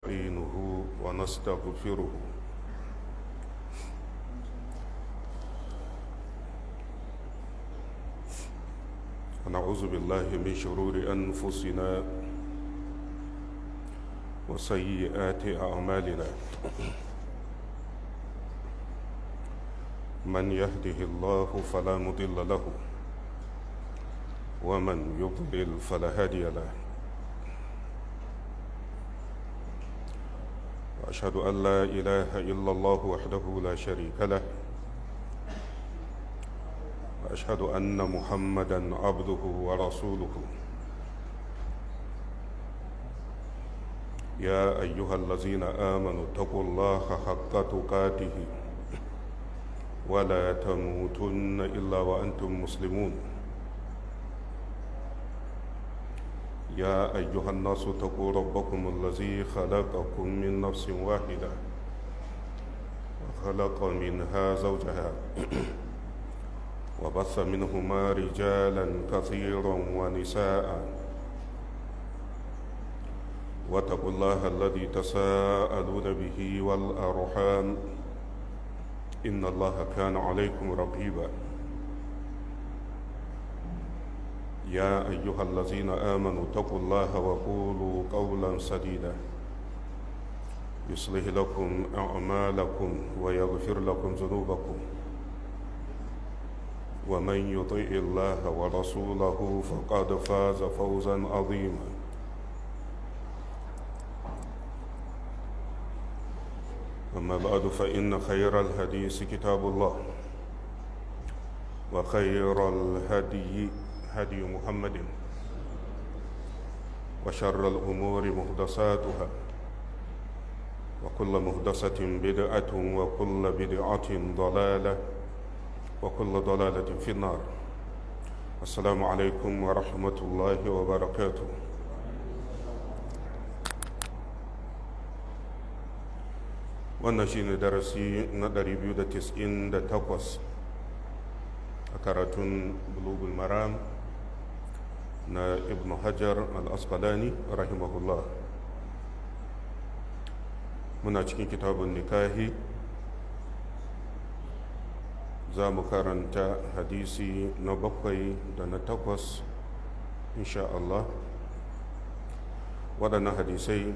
نستعينه ونستغفره. ونعوذ بالله من شرور أنفسنا وسيئات أعمالنا. من يهده الله فلا مضل له ومن يضلل فلا هادي له. وأشهد أن لا إله إلا الله وحده لا شريك له، وأشهد أن محمدا عبده ورسوله. يا أيها الذين آمنوا اتقوا الله حق تقاته ولا تموتن إلا وأنتم مسلمون. يا أيها الناس اتقوا ربكم الذي خلقكم من نفس واحدة وخلق منها زوجها وبث منهما رجالا كثيرا ونساء، واتقوا الله الذي تساءلون به والأرحام إن الله كان عليكم رقيبا. يا أيها الذين آمنوا اتقوا الله وقولوا قولا سديدا يصلح لكم أعمالكم ويغفر لكم ذنوبكم، ومن يطع الله ورسوله فقد فاز فوزا عظيما. أما بعد، فإن خير الحديث كتاب الله، وخير الهدي هدي محمد، وشر الأمور محدثاتها، وكل محدثة بدعة، وكل بدعة ضلالة، وكل ضلالة في النار. السلام عليكم ورحمة الله وبركاته. Wannan shine darasi na 298 a karatun Bulugul Maram na Ibn Hajar al-Asqalani rahimahullah. Muna cikin kitabun nikahi. Za mu karanta hadisi na 7 da na 8 insha Allah. Waɗannan hadisai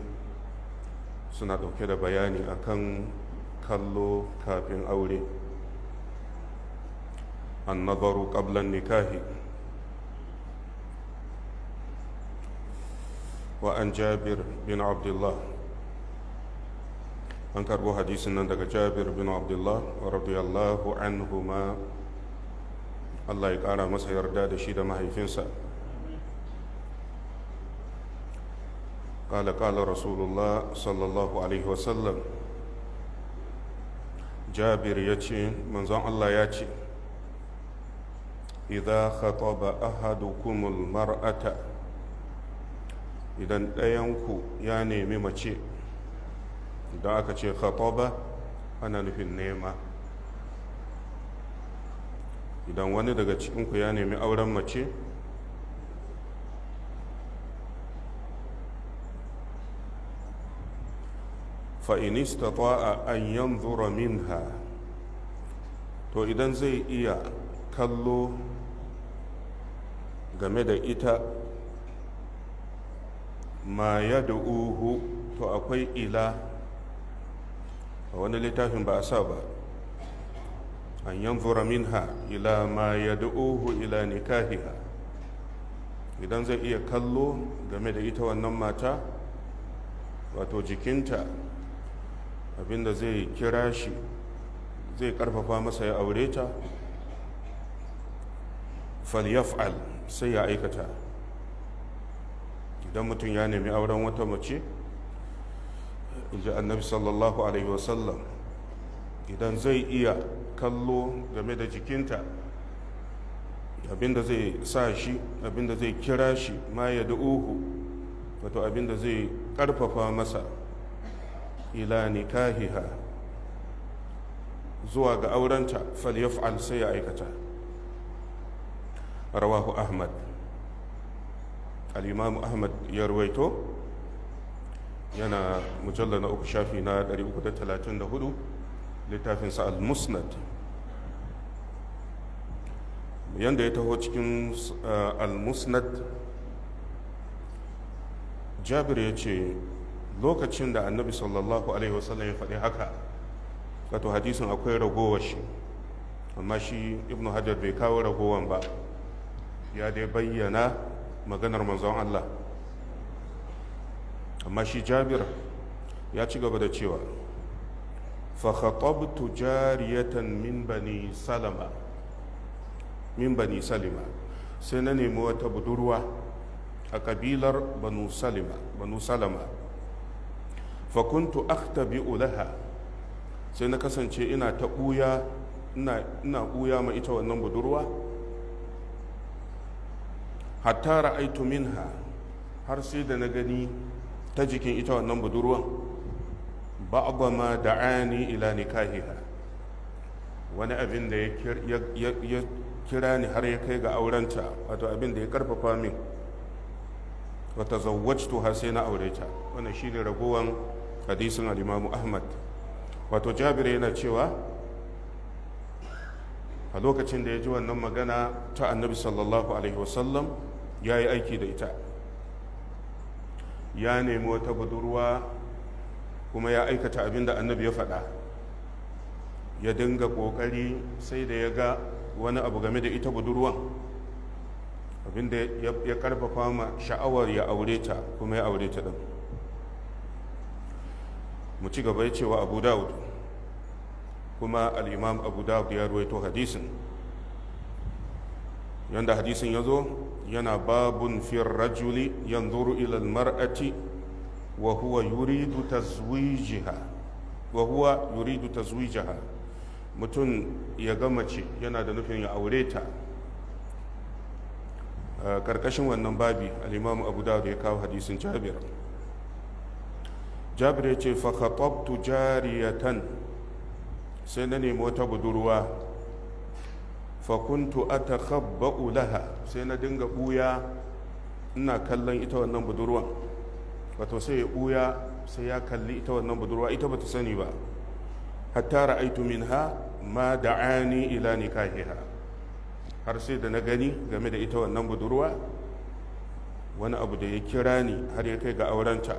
suna ɗauke da bayani akan kallo kafin aure, annazaru qabla nikahi. Wa an Jabir bin Abdullah, an karbo hadisin nan daga Jabir bin Abdullah radiyallahu anhuma, Allah ya ƙara masa yarda da shi da mahaifinsa. قال قال رسول الله صلى الله عليه وسلم. جابر يتي منزon Allah ya ce, إذا خطب أحدكم المرأة، idan ɗayanku ya nemi mace. Idan aka ce khataba ana nufin nema. Idan wani daga cikinku ya nemi auren mace, fa'in istata'a an yanzura minha, to idan zai iya kallo game da ita, ma ya da'uhu, to akwai ila a wani littafin ba a sa ba, an yanzura minha ila ma ya da'uhu ila nikahiha. Idan zai iya kallo game da ita wannan mata, wato jikinta, abinda zai kira shi zai karfafa masa ya aure ta, falyaf'al, sai ya aikata. Idan mutum ya nemi auren wata mace, inji annabi sallallahu alaihi wasallam, idan zai iya kallo game da jikinta, abinda zai sa shi, abinda zai kira shi, ma ya da'uhu, wato abinda zai karfafa masa, ila nikahiha, zuwa ga aurenta, falyaf'al, sai ya aikata. Rawahu Ahmad, al-Imam Ahmad ya ruwaito. Yana mujallar na 3 shafi na 334, littafinsa al-Musnad. Yanda ya taho cikin al-Musnad, Jabir ya ce lokacin da Annabi sallallahu alaihi wasallam ya faɗi haka, wato hadisin akwai ragowar shi, amma shi Ibn Hajar bai kawo ragowan ba, ya dai bayyana maganar manzon Allah. Amma shi Jabir ya ci gaba da cewa fa khatabtu jariyatan min bani Salama, min bani Salima, sai na nemi wata budurwa a kabilar Banu Salima, Banu Salama. Fa kuntu akhtabi'u laha, sai na kasance ina ta ɓuya, ina ɓuya ma ita wannan budurwa, hatta ra'aitu minha, har sai da na gani ta jikin ita wannan budurwan, ba'da ma da'ani ila nikahiha, wani abin da ya kira ni har ya kai ga aurenta, wato abin da ya karfafa min, wa tazawwajtuha, sai na aure ta. Wannan shine ragowan hadisin al-Imam Ahmad. Wato Jabir yana cewa a lokacin da ya ji wannan magana ta Annabi sallallahu alaihi wasallam, ya yi aiki da ita, ya nemi wata budurwa kuma ya aikata abin da Annabi ya faɗa. Ya dinga ƙoƙari sai da ya ga wani abu game da ita budurwan, abin da ya karfafa ma sha'awar ya aure ta, kuma ya aure ta ɗin. Mu ci gaba, ya cewa Abu Dawud, kuma al'imam Abu Dawud ya ruwaito hadisin. Yanda hadisin ya zo yana babun fi rajuli yanzuru ila mar'ati wa huwa yuridu tazwijiha, wa huwa yuridu tazwijaha. Mutum ya ga mace yana da nufin ya aure ta. Karkashin wannan babi al-Imam Abu Dawud ya kawo hadisin Jabir. Jabir ya ce fa khatabtu jariyatan, sai na nemi wata budurwa, fa kuntu atakhabba'u laha, sai na dinga buya ina kallon ita wannan budurwan. Wato sai ya buya sai ya kalli ita wannan budurwa, ita bata sani ba, hatta ra'aitu minha ma da'ani ila nikahiha, har sai da na gani game da ita wannan budurwa wani abu da ya kira ni har ya kai ga aurenta.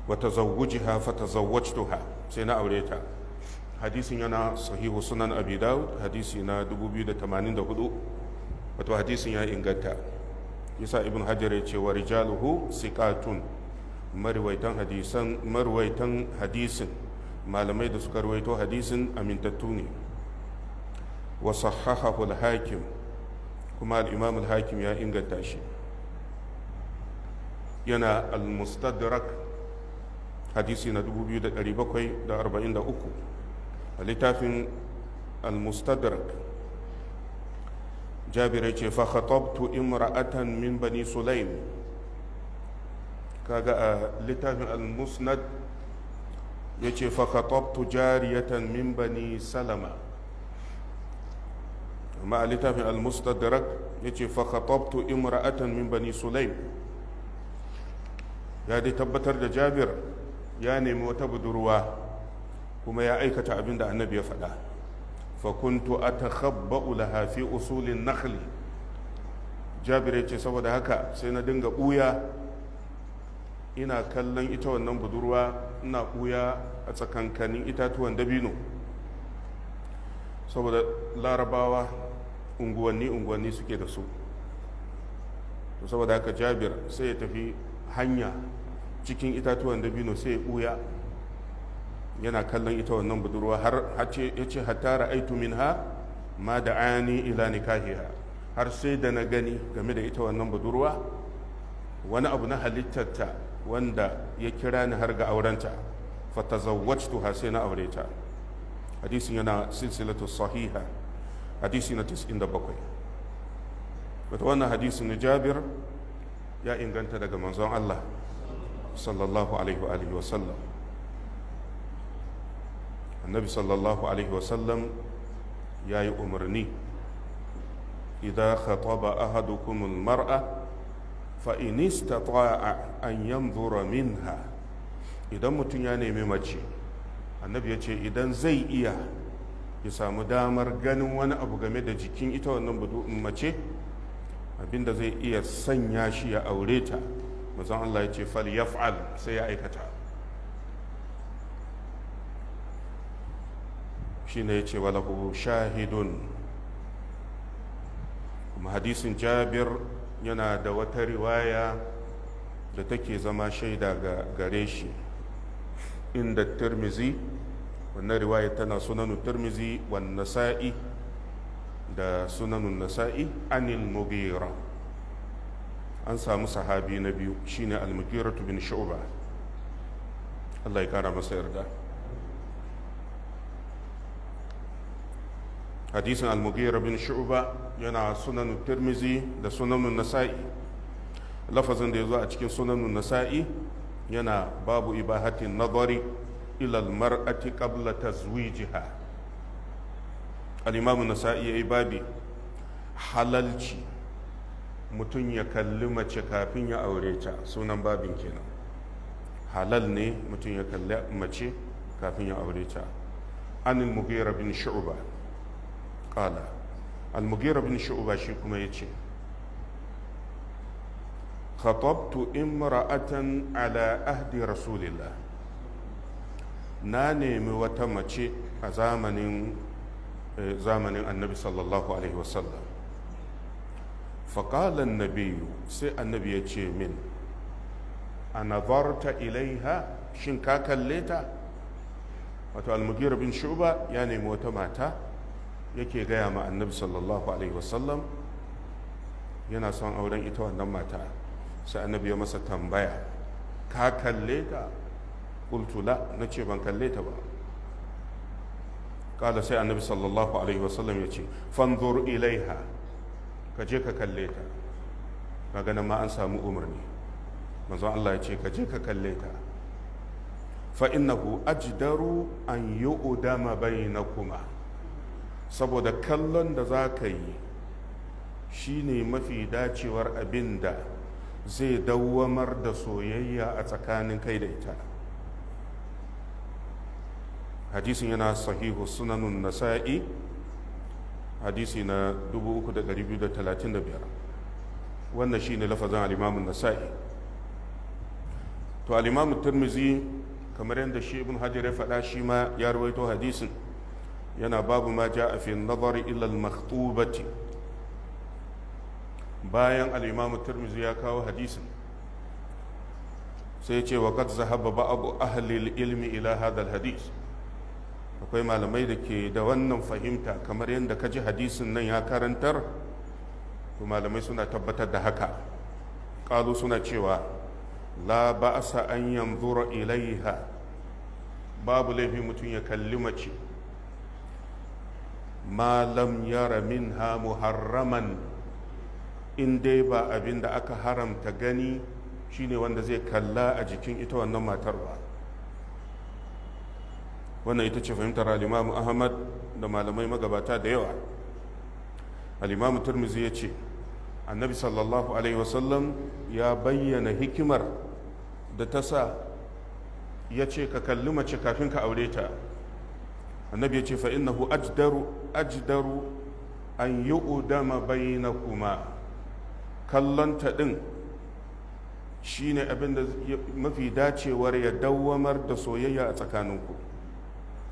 Wa tazawwujiha fa tazawwajtuha, sai na aure ta. Hadisin yana sahihu Sunan Abi Dawud, hadisi na 2084, wato hadisin ya inganta. Yasa Ibn Hajar ya ce wa rijaluhu siqatun, marwaitan hadisan, marwaitan hadisin, malamai da suka ruwaito hadisin amintattu ne. Wa sahahahu al-Hakim, kuma al-Imam al-Hakim ya inganta shi. Yana al-Mustadrak, hadisi na 2743, a littafin al-Mustadrak. Jabir ya ce fa khatabtu imra'atan min bani Sulaim. Kaga a littafin al-Musnad ya ce fa khatabtu jariyatan min bani Salama, amma a littafin al-Mustadrak ya ce fa khatabtu imra'atan min bani Sulaim. Ya dai tabbatar da Jabir ya nemi wata budurwa kuma ya aikata abin da Annabi ya faɗa. Fa kuntu atakhabba'u laha fi usulin nakhli. Jabir ya ce saboda haka sai na dinga ɓuya ina kallon ita wannan budurwa, ina ɓuya a tsakankanin itatuwan dabino, saboda Larabawa unguwanni unguwanni suke da su. To saboda haka Jabir sai ya tafi hanya cikin itatuwan dabino, sai ya ɓuya yana kallon ita wannan budurwa, har ya ce hatta ra'aitu minha ma da'ani ila nikahiha, har sai da na gani game da ita wannan budurwa wani abu na halittarta wanda ya kira ni har ga aurenta. Fa tazawwajtuha, sai na aure ta. Hadisin yana silsilatu sahiha, hadisi na 97. Wato wannan hadisin na Jabir ya inganta daga manzon Allah sallallahu alaihi wa alihi wa sallam. Annabi sallallahu alaihi wa sallam ya yi umarni, idza khataba ahadukum al-mar'a, Fa in istata'a an yanzura minha, idan mutum ya nemi mace, annabi ya ce idan zai iya ya samu damar ganin wani abu game da jikin ita wannan mace, abinda zai iya sanya shi ya aure ta, manzon Allah ya ce fal yaf'al, sai ya aikata. Shine ya ce walahu shahidun. Kuma hadisin Jabir yana da wata riwaya da take zama shaida ga gare shi inda Tirmizi. Wannan riwaya tana Sunanu Tirmizi wan Nasa'i da Sunanun Nasa'i anil Mughira. An samu sahabi na biyu shine al-Mughira bin Shu'ba, Allah ya kara masa yarda. Hadisin al-Mughira bin Shu'ba yana Sunan Tirmizi da Sunanun Nasa'i. Lafazin da ya zo a cikin Sunanun Nasa'i yana babu ibahatin nazari ila al-mar'ati qabla tazwijiha. Al-Imam Nasa'i yayi babi halalci mutum ya kalli mace kafin ya aure ta, sunan babin kenan. Halal ne mutum ya kalli mace kafin ya aure ta. An al-Mughira bin Shu'ba qala, al-Mughira bin Shu'ba shi kuma yace khatabtu imra'atan ala ahdi rasulillah, na nemi wata mace a zamanin annabi sallallahu alaihi wasallam. Faƙala annabiyu, sai annabi ya ce min, a nazarta ilaiha, shin ka kalle ta? Wato al-Mughira bin Shu'ba ya nemi wata mata, yake gaya ma annabi sallallahu alaihi wasallam yana son auren ita wannan mata. Sai annabi ya masa tambaya, ka kalle ta? Qultu la, nace ban kalle ta ba. Kala, sai annabi sallallahu alaihi wasallam ya ce fanzur ilaiha, ka je ka kalle ta. Kaga nan ma an samu umarni, manzon Allah ya ce ka je ka kalle ta. Fa innahu ajdaru an yu'dama bainakuma, saboda kallon da za ka yi shine mafi dacewar abin da zai dawwamar da soyayya a tsakanin kai da ita. Hadisin yana sahihu Sunanun Nasa'i, hadisi na 3235. Wannan shine lafazin al-Imam Nasa'i. To al-Imam Tirmizi, kamar yadda shi Ibn Hajar ya faɗa, shi ma ya rawaito hadisin, yana babu ma ja'a fi an-nazari ila al-makhtubati. Bayan al-Imam Tirmizi ya kawo hadisin, sai ya ce wa qad zahaba ba'd ahli al-ilmi ila hadha al-hadis. Akwai malamai da ke da wannan fahimta, kamar yadda ka ji hadisin nan ya karantar, to malamai suna tabbatar da haka. Ƙalu, suna cewa la ba'sa an yanzura ilaiha, babu laifi mutum ya kalli mace, ma lam yara minha muharraman, in dai ba abin da aka haramta gani shine wanda zai kalla a jikin ita wannan matar ba. Wannan ita ce fahimtar al-Imam Ahmad da malamai magabata da yawa. Al-Imam Tirmidhi ya ce annabi sallallahu alaihi wasallam ya bayyana hikimar da ta sa ya ce ka kalli mace kafin ka aure ta. Annabi ya ce fa innahu ajdaru an yu'dama bainakuma, kallon ta din shine abin da mafi dacewar ya dawwamar da soyayya a tsakaninku.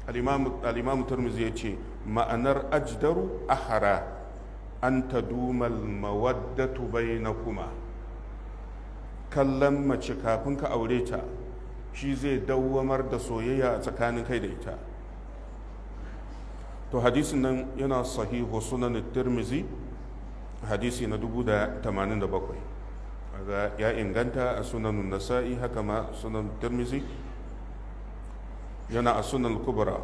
Al-Imam Tirmidhi ya ce ma'anar ajdaru ahara an tadumal mawaddatu bainakuma, kallon mace kafin ka aure ta shi zai dawwamar da soyayya a tsakanin kai da ita. To hadisin nan yana sahihu Sunan Tirmizi, hadisi na 1087, ya inganta a Sunan Nasa'i, haka ma Sunan Tirmizi, yana a Sunan Kubra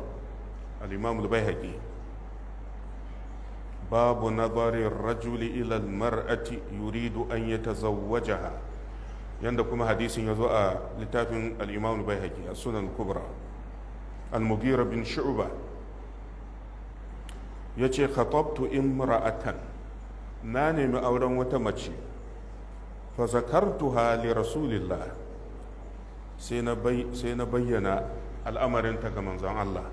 al-Imam al-Baihaqi. Babu nazari rajuli ila al-mar'ati yuridu an yatazawwajaha, yanda kuma hadisin ya zo a littafin al-Imam al-Baihaqi a Sunan Kubra. Al-Mughira bin Shu'ba yace khatabtu imra'atan, na nemi auren wata mace, Fa zakartuha li rasulillah, sai na bayyana al'amarinta ga manzon Allah.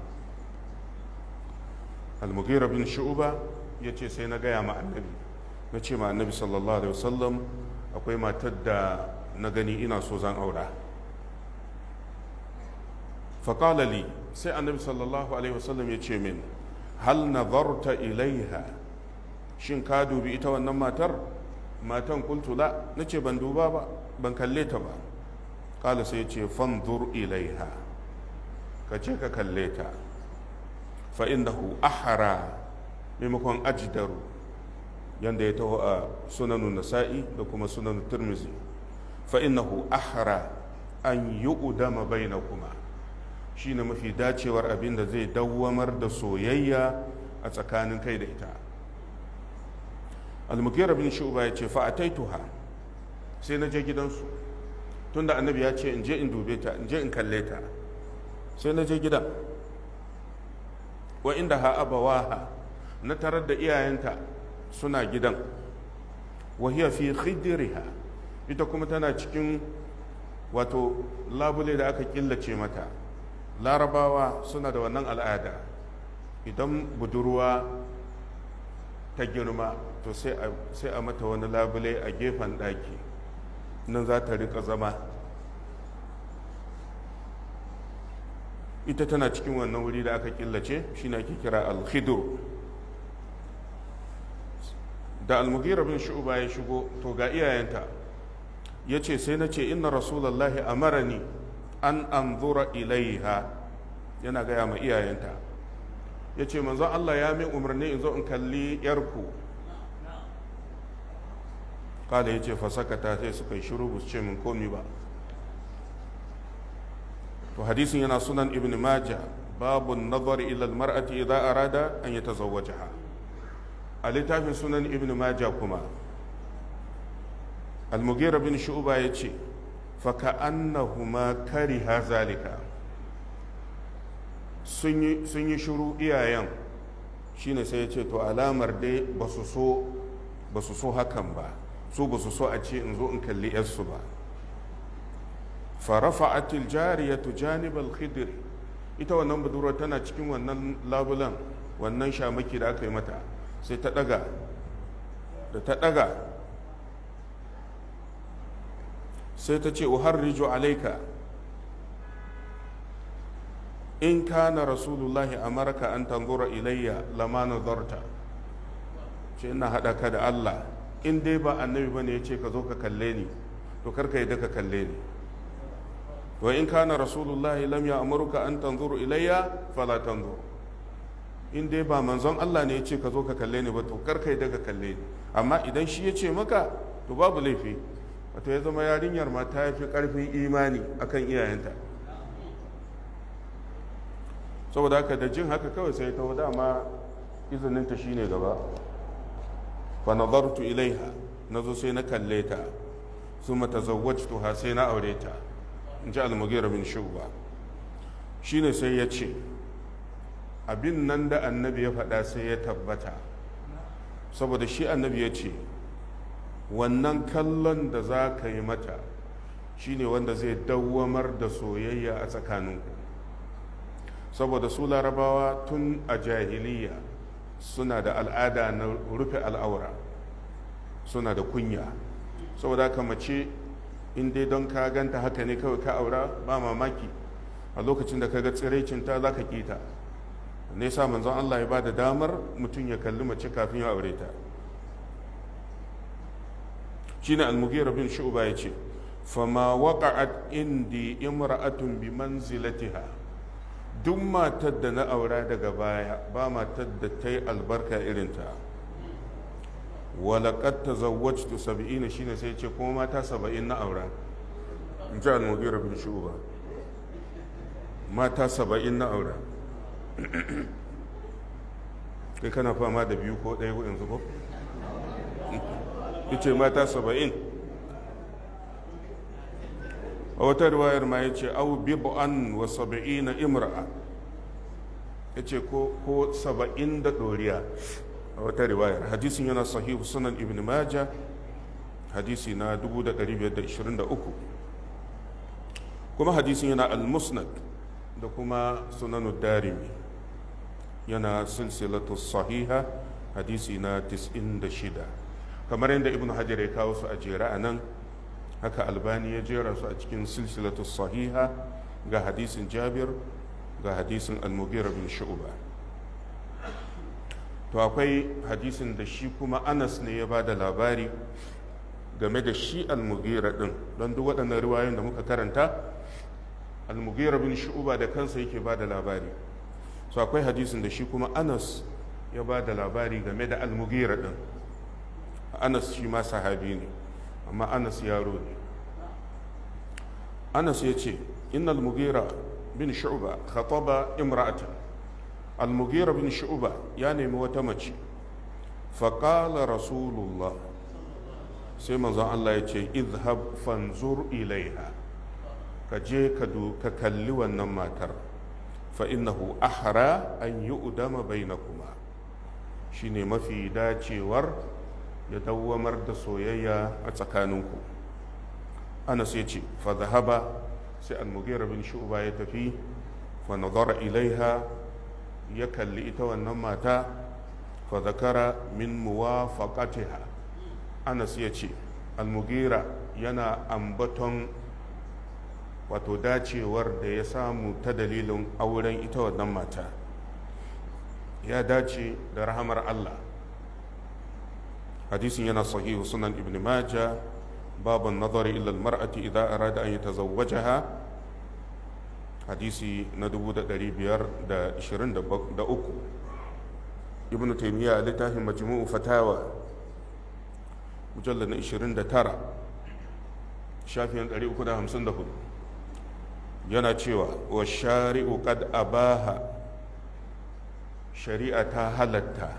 Al-Mughira bin Shu'ba ya ce sai na gaya ma annabi, na ce ma annabi sallallahu alaihi wasallam akwai matar da na gani ina so zan aura. Faƙala li, sai annabi sallallahu alaihi wasallam ya ce min, hal nazarta ilaiha, shin ka dubi ita wannan matar? Matan qultu la, nace ban duba ba, ban kalle ta ba. Kala sai ya ce fanzur ilaiha, ka ce ka kalle ta. Fa innahu ahara, maimakon ajdaru, yanda ya taho a sunanu nasa'i da kuma sunanu tirmizi. Fa innahu ahara an yu'dama bainakuma, shine mafi dacewar abin da zai dawwamar da soyayya a tsakanin kai da ita. Al-Mughira bin Shu'ba ya ce fa ataituha, sai na je gidansu, tunda annabi ya ce in je in dube ta, in je in kalle ta, sai na je gidan. Wa inda ha abawaha, na tarar da iyayenta suna gidan. Wa hiya fi khidriha, ita kuma tana cikin wato labule da aka killace mata. Larabawa suna da wannan al'ada, idan budurwa ta girma to sai a mata wani labule a gefen ɗaki, nan za ta rika zama. Ita tana cikin wannan wuri da aka killace, shine ake kira al-khidr. Da Al-Mughira bin Shu'ba ya shigo, to ga iyayenta, yace sai na ce inna rasulullahi amarani an anzura ilaiha, yana gaya ma iyayenta, yace manzon Allah ya min umarni in zo in kalli yarku. Kala yace fa sakata, sai suka yi shiru, ba su ce min komi ba. To hadisin yana sunan Ibn Majah, babu nazar ila almar'ati idza arada an yatazawwajaha. A littafin sunan Ibn Majah kuma Al-Mughira bin Shu'ba yace fa ka'annahuma kariha zalika, sun yi shiru iyayen, shine sai yace to alamar dai ba su so hakan ba, su ba su so a ce in zo in kalli yarsu ba. Farafa'at aljariyatu janib alkhidr, ita wannan budurwa tana cikin wannan labulan, wannan shamaki da aka yi mata, sai ta daga, da ta daga sai ta ce uharriju alayka in kana rasulullahi amarka an tanzura ilayya lama nazarta. Ce ina hada ka da Allah, in dai ba annabi bane ya ce ka zo ka kalle ni, to karka yi da ka kalle ni. Wa in kana rasulullahi lam ya'muruka an tanzuru ilayya fala tanzur. In dai ba manzon Allah ne ya ce ka zo ka kalle ni ba, to kar kai daga kalle ni. Amma idan shi ya ce maka, to babu laifi. Wato ya zama yarinyar ma ta fi karfin imani akan iyayenta. Saboda haka da jin haka kawai sai ta dama izininta shine gaba. Fa nadartu ilaiha, nazo sai na kalle ta, summa tazawwajtuha, sai na aure ta, in ji Al-Mughira bin Shu'ba. Shine sai ya ce abin nan da annabi ya faɗa sai ya tabbata, saboda shi annabi ya ce wannan kallon da za ka yi mata shine wanda zai dawwamar da soyayya a tsakaninku. Saboda su larabawa tun a jahiliya suna da al'ada na rufe al'aura, suna da kunya. Saboda haka mace in dai don ka ganta haka ne kawai ka aura, ba mamaki a lokacin da ka ga tsirecinta za ka ƙi ta. Nesa manzon Allah ya ba da damar mutum ya kalli mace kafin ya aure ta. Shine Al-Mughira bin Shu'ba ya ce fama waqa'at indi imra'atun bi manzilatiha, duk matar da na aura daga baya ba matar da ta yi albarka irinta. Walaƙad tazawwajtu 70, shine sai ce kuma mata 70 na aura, in ji Al-Mughira bin Shu'ba, mata 70 na aura. Kai kana fama da biyu ko ɗaya yanzu ko? Yace mata 70. A wata riwayar ma yace au bid'an wa 70 imra'a, yace ko 70 da ɗoriya. A wata riwayar hadisin yana sahihu sunan Ibn Majah, hadisi na 1523. Kuma hadisin yana al-Musnad da kuma Sunanud Darimi, yana silsilatu sahiha hadisi na 96. Kamar yadda Ibn Hajar ya kawo su a jera a nan, haka Albani ya jera su a cikin silsilatu sahiha, ga hadisin Jabir, ga hadisin Al-Mughira bin Shu'ba. To akwai hadisin da shi kuma Anas ne ya ba da labari game da shi Al-Mughira din, don duk waɗannan riwayoyin da muka karanta Al-Mughira bin Shu'ba da kansa yake ba da labari. So akwai hadisin da shi kuma Anas ya ba da labari game da Al-Mughira din. Anas shi ma sahabi ne, amma Anas yaro ne. Anas ya ce, innal Mughira bin Shu'ba khataba imra'atan. Al-Mughira bin Shu'ba ya nemi wata mace. Faqala Rasulullah, sai manzon Allah ya ce, idhhab fanzur ilaiha, ka je ka kalli wannan matar, fa innahu ahra an yu'dama bainakuma, shine mafi dacewar ya dawwamar da soyayya a tsakaninku. Anas ya ce, fa dhahaba, sai Al-Mughira bin Shu'ba ya tafi, fa nazara ilaiha, ya kalli ita wannan mata, fa zakara min muwafaqatiha. Anas ya ce, Al-Mughira yana ambaton wato dacewar da ya samu ta dalilin auren ita wannan mata, ya dace da rahamar Allah. Hadisin yana sahihu Sunan Ibn Majah, babun nazari ila al-mar'ati idza arada an yatazawwajaha, hadisi na 523. Ibn Taymiyyah a littafin Majmu'u Fatawa, mujallad na 29, shafin 354, yana cewa wa shari'u qad abaha, shari'a ta halatta,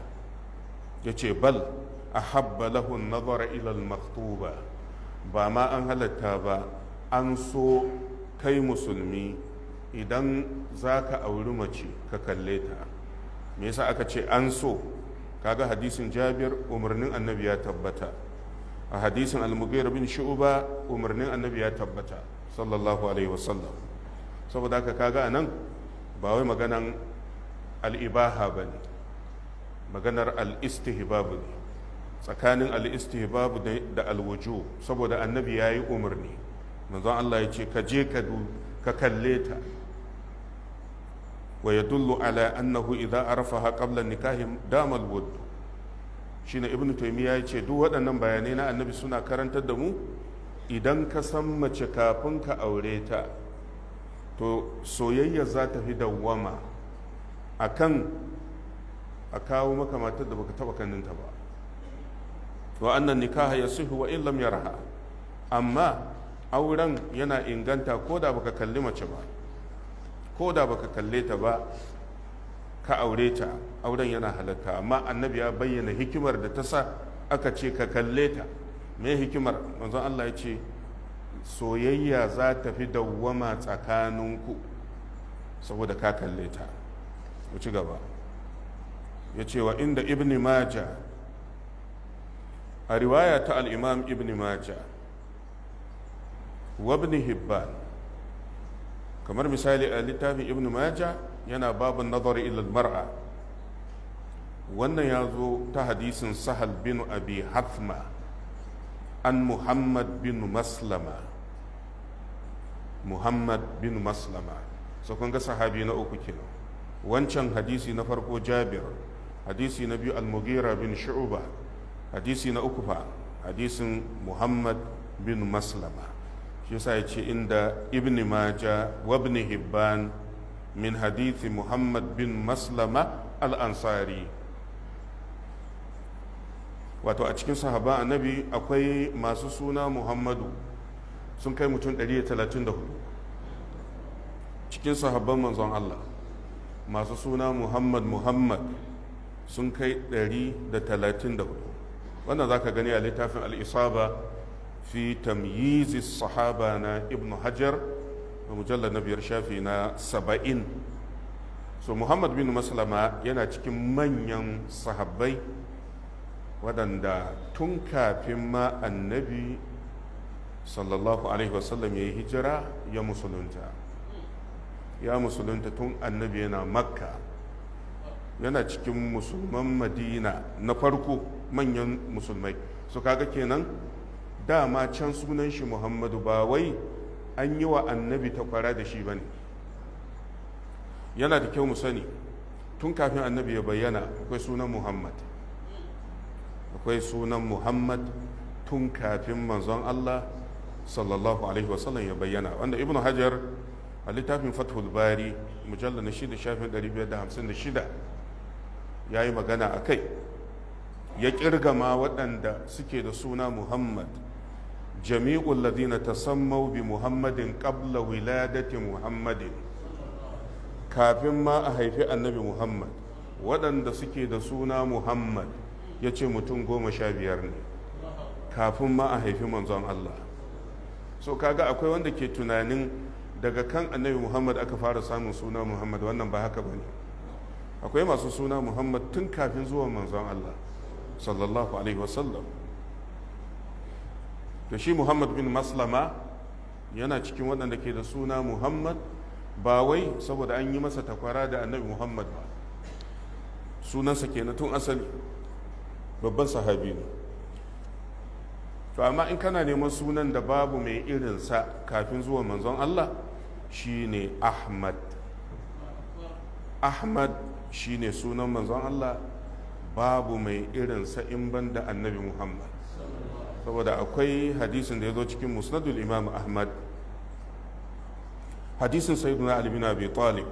yace bal ahabba lahu an-nazara ila al-makhtuba, ba ma an halatta ba, an so kai musulmi idan zaka auri mace ka kalle ta. Me yasa aka ce an so? Kaga hadisin Jabir umarnin annabi ya tabbata, a hadisin Al-Mughira bin Shu'ba umarnin annabi ya tabbata sallallahu alaihi wasallam. Saboda haka kaga anan ba wai maganan al-ibaha bane, maganar al-istihbab ne, tsakanin al-istihbab da al-wujub. Saboda annabi yayi umarni, manzon Allah ya ce ka je ka kalle ta. Wa yadullu ala annahu idza arafaha qabla nikahi dama al-wudd. Shine Ibn Taymiyyah ya ce duk waɗannan bayanai na annabi suna karantar da mu, idan ka san mace kafin ka aure ta, to soyayya za ta fi dawwama akan a kawo maka matar da baka taba kaninta ba. Wa annan nikaha yasihu wa in lam yarha, amma auren yana inganta ko da baka kalli mace ba, ko da baka kalle ta ba ka aure ta, auren yana halatta. Amma annabi ya bayyana hikimar da ta sa aka ce ka kalle ta. Me hikimar? Manzon Allah ya ce soyayya za ta fi dawwama tsakaninku saboda ka kalle ta. Ku ci gaba. Ya ce wa inda Ibn Majah, a riwaya ta al-Imam Ibn Majah wa Ibn Hibban, kamar misali a littafin Ibn Majah yana babun nazari ila al-mar'a, wannan ya zo ta hadisin Sahal bin Abi Hathma an Muhammad bin Maslama. Muhammad bin Maslama, so kun ga sahabi na uku kenan. Wancan hadisi na farko Jabir, hadisi na biyu Al-Mughira bin Shu'ba, hadisi na uku fa hadisin Muhammad bin Maslama. Shi yasa ya ce inda Ibn Majah wa Ibn Hibban min hadithi Muhammad bin Maslama al-Ansari. Wato a cikin sahaban annabi akwai masu suna Muhammadu sun kai mutum 134 cikin sahabban manzon Allah, masu suna Muhammad Muhammad sun kai 134. Wannan za ka gani a littafin al-Isaba fi tamyiz sahaba na Ibn Hajar, mujallar na 5 shafi na 70. So Muhammad bin Maslama yana cikin manyan sahabbai Waɗanda tun kafin ma annabi sallallahu alaihi wasallam ya yi hijira ya musulunta. Ya musulunta tun annabi yana Makka, yana cikin musulman Madina na farko, manyan musulmai. Su kaga kenan dama can sunan shi Muhammadu, ba wai an yi wa annabi takwara da shi ba ne. Yana da kyau mu sani tun kafin annabi ya bayyana akwai sunan Muhammad, akwai sunan Muhammad tun kafin manzon Allah sallallahu alaihi wasallam ya bayyana, wanda Ibn Hajar a littafin Fathul Bari, mujallar na 6, shafin 556, ya yi magana a kai. Ya kirgama waɗanda suke da suna Muhammad, jami'ul ladina tasammau bi Muhammadin qabla wiladati Muhammadin, kafin ma a haifi annabi Muhammad, waɗanda suke da suna Muhammad ya ce mutum 15 ne kafin ma a haifi manzon Allah. So kaga akwai wanda ke tunanin daga kan annabi Muhammad aka fara samun suna Muhammad. Wannan ba haka bane. Akwai masu suna Muhammad tun kafin zuwan manzon Allah sallallahu alaihi wasallam. To shi Muhammad bin Maslama yana cikin waɗanda ke da suna Muhammad, ba wai saboda an yi masa takwara da annabi Muhammad ba, sunansa kenan tun asali, babban sahabi ne. To amma in kana neman sunan da babu mai irinsa kafin zuwa manzon Allah, shine Ahmad. Ahmad shine sunan manzon Allah, babu mai irinsa in ban da annabi Muhammad. Saboda akwai hadisin da ya zo cikin Musnadul Imam Ahmad, hadisin Sayyidina Ali bin Abi Talib,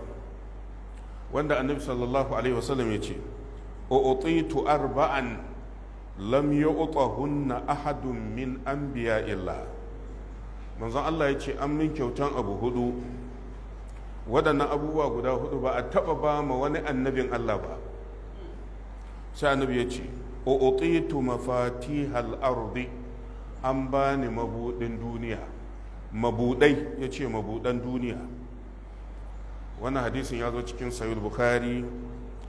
wanda annabi sallallahu alaihi wasallam ya ce, u'titu arba'an lam yu'tahunna ahadun min anbiya'illah. Manzon Allah ya ce an min kyautan abu hudu, waɗannan abubuwa guda hudu ba a taɓa ba ma wani annabin Allah ba. Sai annabi ya ce, u'titu mafatihal ardi, an bani mabudin duniya, mabudai, ya ce mabudan duniya. Wannan hadisin ya zo cikin Sahih Bukhari,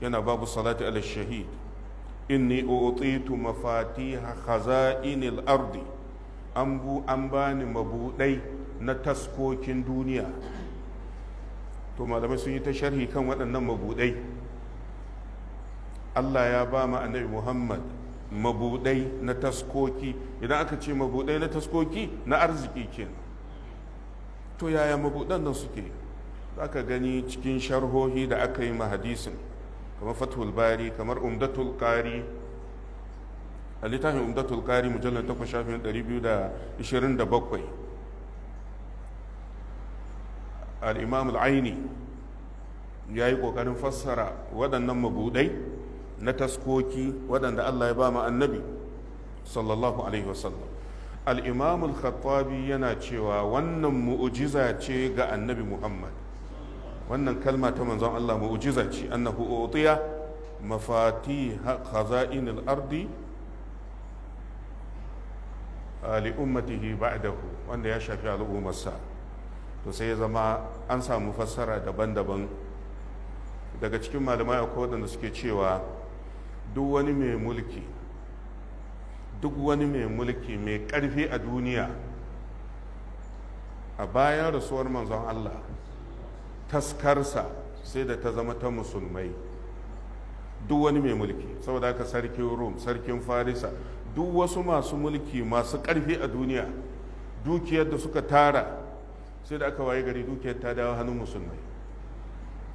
yana babu salati ala shahid. Inni u'titu mafatiha khaza'inil ardi, an bani mabudai na taskokin duniya. To malamai sun yi ta sharhi kan waɗannan mabudai. Allah ya ba mu annabi Muhammad mabudai na taskoki. Idan aka ce mabudai na taskoki, na arziki kenan. To yaya mabudan nan suke? Zaka gani cikin sharhohi da aka yi ma hadisin, kamar Fathul Bari, kamar Umdatul Qari. A littafin Umdatul Qari, mujallar 8, shafin 227, al-Imam al-Aini ya yi ƙoƙarin fassara waɗannan mabudai na taskoki waɗanda Allah ya ba mu annabi sallallahu alaihi wasallam. Al-Imam al-Khattabi yana cewa wannan mu'ujiza ce ga annabi Muhammad. Wannan kalma ta manzon Allah mu'ujiza ce, annahu utiya mafatih khaza'in al-ardi li ummatihi ba'dahu, wanda ya shafi al'ummarsa. To sai ya zama an samu fassara daban-daban. Daga cikin malamai akwai waɗanda suke cewa duk wani mai mulki, duk wani mai mulki mai ƙarfi a duniya a bayan rasuwar manzon Allah, taskarsa sai da ta zama ta musulmai. Duk wani mai mulki, saboda haka sarkin Rum, sarkin Farisa, duk wasu masu mulki masu ƙarfi a duniya, dukiyar da suka tara sai da aka waye gari dukiyar ta dawo hannun musulmai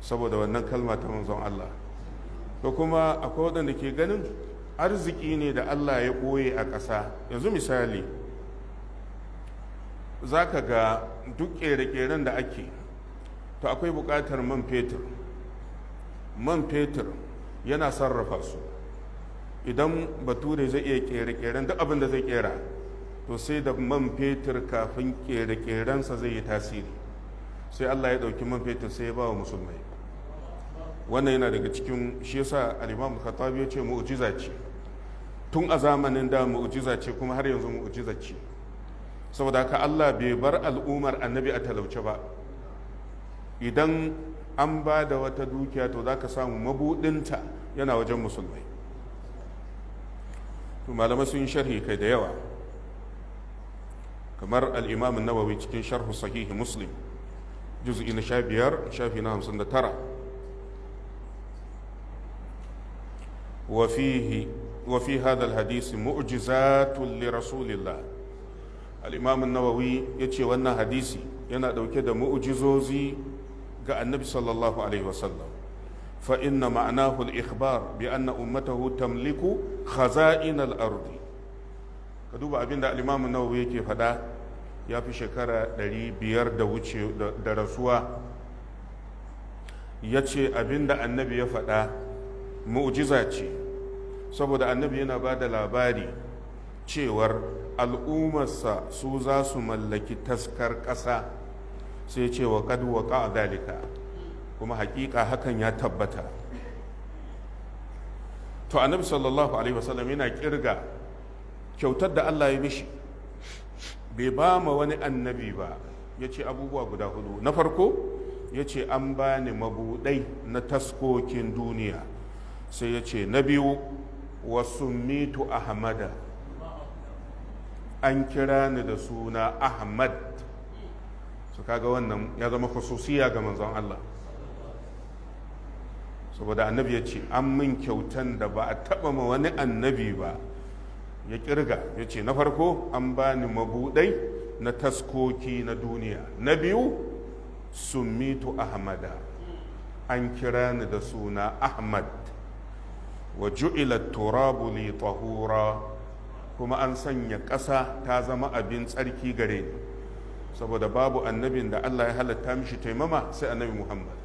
saboda wannan kalma ta manzon Allah. To kuma akwai waɗanda ke ganin arziki ne da Allah ya ɓoye a ƙasa. Yanzu misali, za ka ga duk ƙere-ƙeren da ake, to akwai buƙatar man fetur. Man fetur yana sarrafa su. Idan bature zai iya ƙere-ƙeren duk abin da zai ƙera, to sai da man fetur kafin ƙere-ƙerensa zai yi tasiri. Sai Allah ya ɗauki man fetur sai ya ba wa musulmai. Wannan yana daga cikin shi yasa al-Imam Khattabi ya ce mu'jiza ce. Tun a zamanin da mu'jiza ce, kuma har yanzu mu'jiza ce. Saboda haka Allah bai bar al'ummar annabi a talauce ba. Idan an ba da wata dukiya, to zaka samu mabudinta yana wajen musulmai. To malamai sun sharhi kai da yawa, kamar al-Imam an-Nawawi cikin sharhu sahihi Muslim juz'i na 15 shafi na 59. Wa fi hadha al-hadith mu'jizatun li rasulillah. Al-Imam an-Nawawi yace wannan hadisi yana dauke da mu'jizozi ga Annabi sallallahu alaihi wasallam. Fa inna ma'nahu al-ikhbar bi anna ummatahu tamliku khaza'in al-ardi. Ka duba abinda al-Imam an-Nawawi yake fada, ya fi shekara 500 da wuce da rasuwa. Yace abinda Annabi ya fada mu'jiza ce, saboda Annabi yana ba da labari cewar al'ummarsa su za su mallaki taskar ƙasa. Sai ce wa qad waqa dalika, kuma hakika hakan ya tabbata. To Annabi sallallahu alaihi wasallam yana kirga kyautar da Allah ya mishi, bai ba ma wani annabi ba. Yace abubuwa guda hudu. Na farko yace an bani mabudai na taskokin duniya. Sai yace na biyu, wa summitu ahmada, an kira ni da suna Ahmad. Su kaga wannan ya zama khususiya ga manzon Allah, saboda Annabi ya ce an min kyautan da ba a taba ma wani annabi ba. Ya kirga ya ce na farko an bani mabudai na taskoki na duniya, na biyu summitu ahmada, an kira ni da suna Ahmad, wa ju'ila turabu li tahura, kuma an sanya ƙasa ta zama abin tsarki gare ni, saboda babu annabin da Allah ya halatta mishi taimama sai Annabi Muhammad.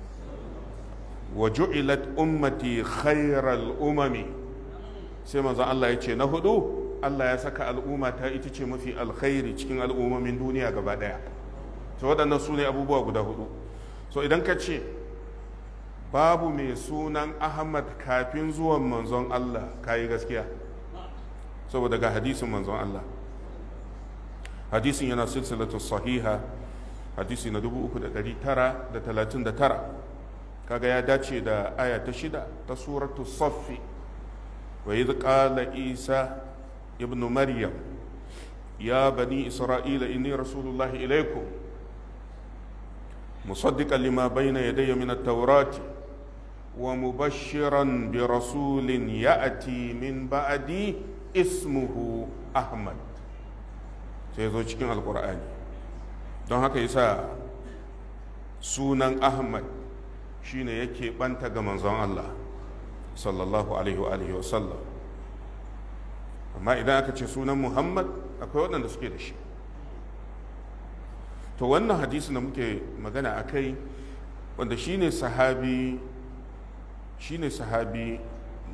Wa ju'ilat ummati khairal umami, sai manzon Allah ya ce na hudu, Allah ya saka al'umma ta ita ce mafi alkhairi cikin al'ummomin duniya gaba daya. To waɗannan su ne abubuwa guda hudu. So idan ka ce babu mai sunan Ahmad kafin zuwan manzon Allah, kayi gaskiya, saboda ga hadisin manzon Allah. Hadisin yana silsilatu sahiha, hadisi na 3939. Kaga ya dace da aya ta 6 ta suratu Saffi. Wa idh qala Isa ibn Maryam ya bani Isra'ila inni rasulullahi ilaykum musaddiqan lima bayna yadayya min at-taurati wa mubashiran bi rasulin ya'ti min ba'di ismuhu Ahmad. Sai zo cikin Alkur'ani. Don haka yasa sunan Ahmad shine yake banta ga manzon Allah sallallahu alaihi wa alihi wa sallam. Amma idan aka ce sunan Muhammad, akwai waɗanda suke da shi. To wannan hadisi da muke magana akai, wanda shine sahabi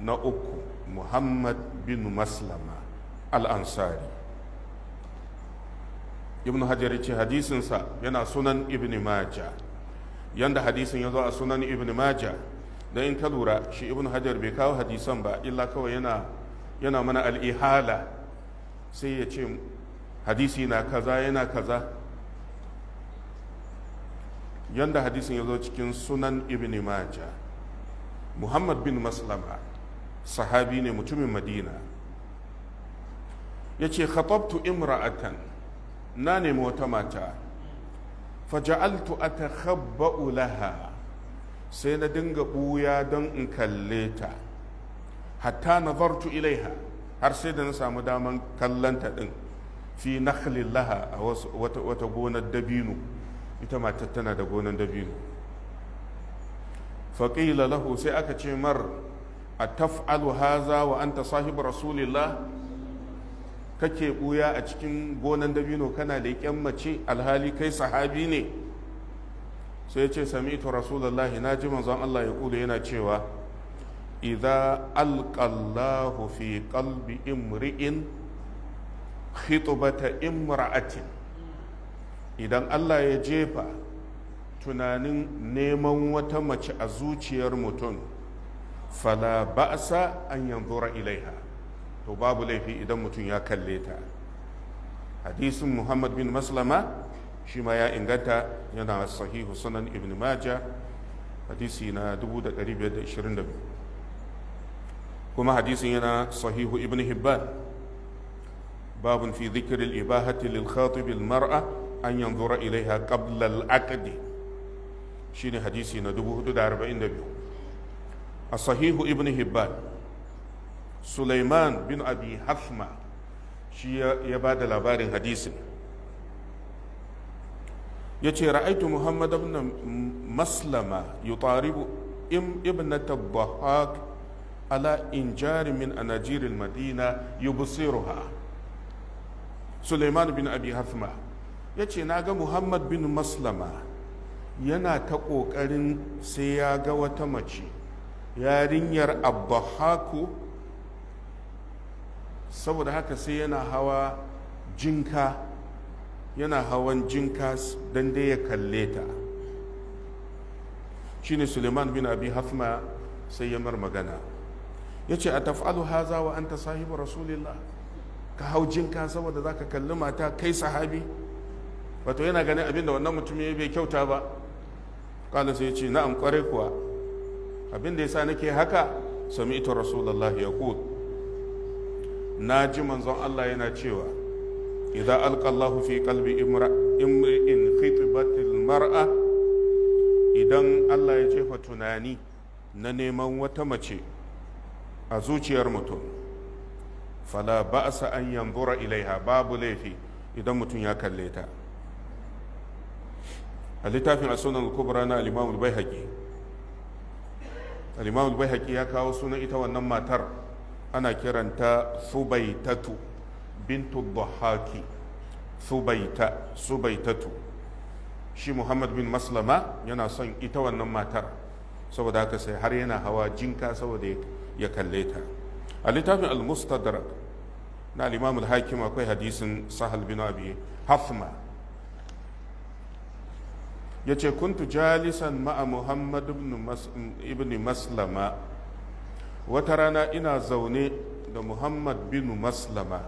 na uku, Muhammad bin Maslama al-Ansari. Ibn Hajar ya ce hadisinsa yana sunan Ibn Majah. Yanda hadisin ya zo a sunan Ibn Majah, don in ka lura shi Ibn Hajar bai kawo hadisan ba, illa kawai yana mana al'ihala, sai ya ce hadisi na kaza yana kaza. Yanda hadisin ya zo cikin sunan Ibn Majah, Muhammad bin Maslama sahabi ne mutumin Madina. Ya ce khatabtu imra'atan, na nemi wata mata, faja'altu atakhabba'u laha, sai na dinga buya don in kalle ta, hatta nazartu ilaiha, har sai da na samu daman kallanta din, fi nakhlin laha, a wata gonar dabino. Ita matar tana da gonar dabino. Faƙila lahu, sai aka ce mar, a taf'alu haza wa anta sahibu rasulillah, kake buya a cikin gonan dabino kana leƙen mace alhali kai sahabi ne? Sai ya ce sami'tu rasulullahi, na ji manzon Allah ya kula yana cewa idza alqallahu fi qalbi imri'in khitbata imra'atin, idan Allah ya jefa tunanin neman wata mace a zuciyar mutum, fala ba'sa an yanzura ilaiha, to babu laifi idan mutum ya kalle ta. Hadisin Muhammad bin Maslama shi ma ya inganta, yana sahihu sunan Ibn Majah, hadisi na 1522, kuma hadisin yana sahihu Ibn Hibban. Babun fi dhikr al ibahati lil khatib al mar'a an yanzura ilaiha qabla al aqd, shine hadisi na 442. A sahihu Ibn Hibban, Sulaiman bin Abi Hafma shi ya ba da labarin hadisin. Ya ce ra'aitu Muhammad ibn Maslama yutaribu ibnata Dhahak ala injari min anajir madina yubsiruha. Suleiman bin Abi Hafma ya ce na ga Muhammad bin Maslama yana ta ƙoƙarin sai ya ga wata mace, yarinyar Abbahaku, saboda haka sai yana hawa jinka, yana hawan jinka don dai ya kalle ta. Shine Suleiman bin Abi Hafma sai ya mar magana, ya ce a taf'alu haza wa anta sahibu Rasulillah, ka hau jinka saboda za ka kalli mata, kai sahabi? Wato yana ganin abin da wannan mutum ya bai kyauta ba. Kala sai ya ce na'am, kware kuwa, abin da yasa nake haka, sami'tu Rasulullahi yaqul, na ji manzon Allah yana cewa idza alqa Allahu fi qalbi imri'in khitbatil mar'a, idan Allah ya jefa tunani na neman wata mace a zuciyar mutum, fala ba'sa an yanzura ilaiha, babu laifi idan mutum ya kalle ta. A littafin As-Sunan al-Kubra na al-Imam al-Baihaqi, al-Imam al-Baihaqi ya kawo sunan ita wannan matar, ana kiranta Subaitatu bintu Dhahaki. Subaita, Subaitatu. Shi Muhammad bin Maslama yana son ita wannan matar, saboda haka sai har yana hawa jinka saboda ya kalle ta. A littafin Al-Mustadrak na al-Imam al-Hakim akwai hadisin Sahal bin Abi Hafma, ya ce kuntu jalisan ma'a Muhammad ibn Maslama, wata rana ina zaune da Muhammad bin Maslama,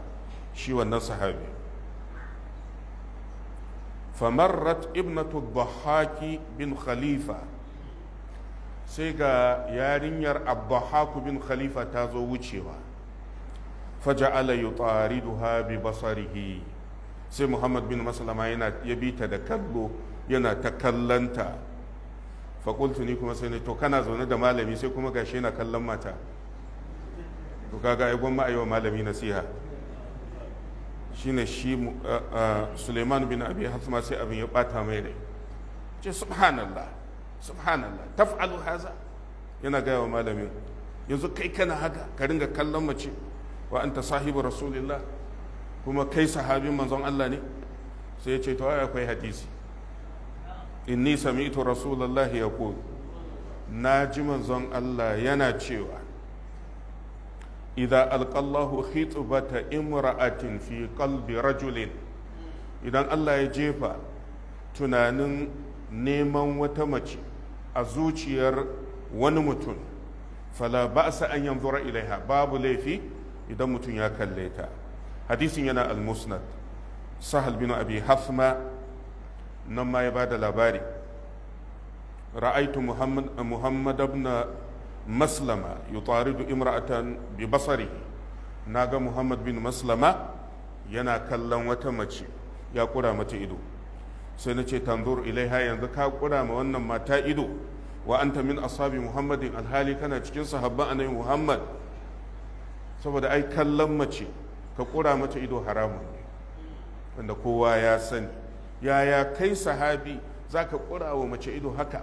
shi wannan sahabi. Famarrat ibnatu Dhahaki bin Khalifa, sai ga yarinyar Abdahaku bin Khalifa ta zo wucewa. Faja'ala yutariduha bi basarihi, sai Muhammad bin Maslama yana ya bi ta da kallo, yana ta kallanta. Faƙultu, ni kuma sai ne, to kana zaune da malami sai kuma gashi yana kallon mata, to kaga ai gwamma ayi wa malami nasiha. Shine shi Suleiman bin Abi Hathma sai abin ya bata mai rai, ce subhanallah, subhanallah, taf'alu haza, yana gaya wa malamin, yanzu kai kana haka ka ringa kallon mace, wa anta sahibu Rasulillah, kuma kai sahabin manzon Allah ne. Sai ya ce to ai akwai hadisi, inni sami'tu Rasulullahi yaqul, na ji manzon Allah yana cewa idza alqallahu khitbata imra'atin fi qalbi rajulin, idan Allah ya jefa tunanin neman wata mace a zuciyar wani mutum, fala ba'sa an yanzura ilaiha, babu laifi idan mutum ya kalle ta. Hadisin yana Al-Musnad. Sahal bin Abi Hafma nan ma ya bada labari, ra'aitu Muhammad ibn Maslama yutaridu imra'atan bi basarihi, naga Muhammad bin Maslama yana kallon wata mace, ya kura mata ido. Sai na ce tanzur ilaiha, yanzu ka kura ma wannan mata ido, wa anta min ashabi Muhammadin, alhali kana cikin sahabban annabi Muhammad. Saboda ai kallon mace ka kura mata ido haramun ne, wanda kowa ya sani. Yaya kai sahabi zaka kura wa mace ido haka?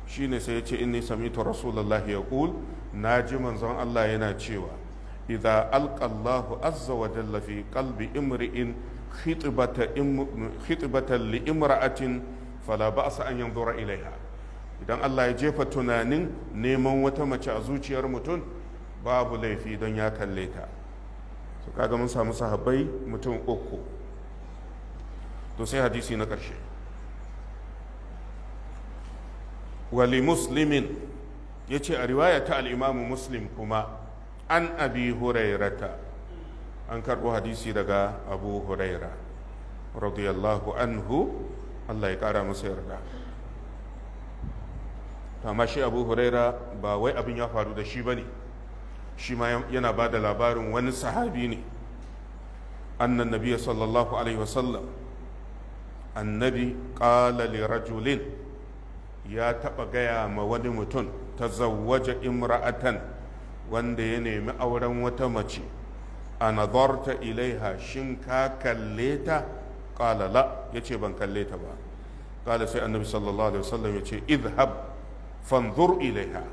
Shine sai ya ce inni sami'tu Rasulullahi yaqul, naji manzon Allah yana cewa idza alqa Allahu azza wa jalla fi qalbi imri'in khitbatan li imra'atin fala ba'sa an yanzura ilaiha. Idan Allah ya jefa tunanin neman wata mace a zuciyar mutum, babu laifi don ya kalle ta. So kaga mun samu sahabbai mutum uku. To sai hadisi na ƙarshe, wali Muslimin, ya ce a riwaya ta al'imamu Muslim kuma, an Abi Hurairata, an karɓo hadisi daga Abu Huraira radiyallahu anhu, Allah ya ƙara masa yarda. Amma shi Abu Huraira ba wai abin ya faru da shi ba ne, shi ma yana ba da labarin wani sahabi ne. Annan nabiyya sallallahu alaihi wasallam, annabi qala li rajulin, ya taɓa gaya ma wani mutum, tazawwaja imra'atan, wanda ya nemi auren wata mace. A nazarta ilaiha, shin ka kalle ta? Qala la, yace ban kalle ta ba. Qala, sai annabi sallallahu alaihi wasallam yace idhhab fanzur ilaiha,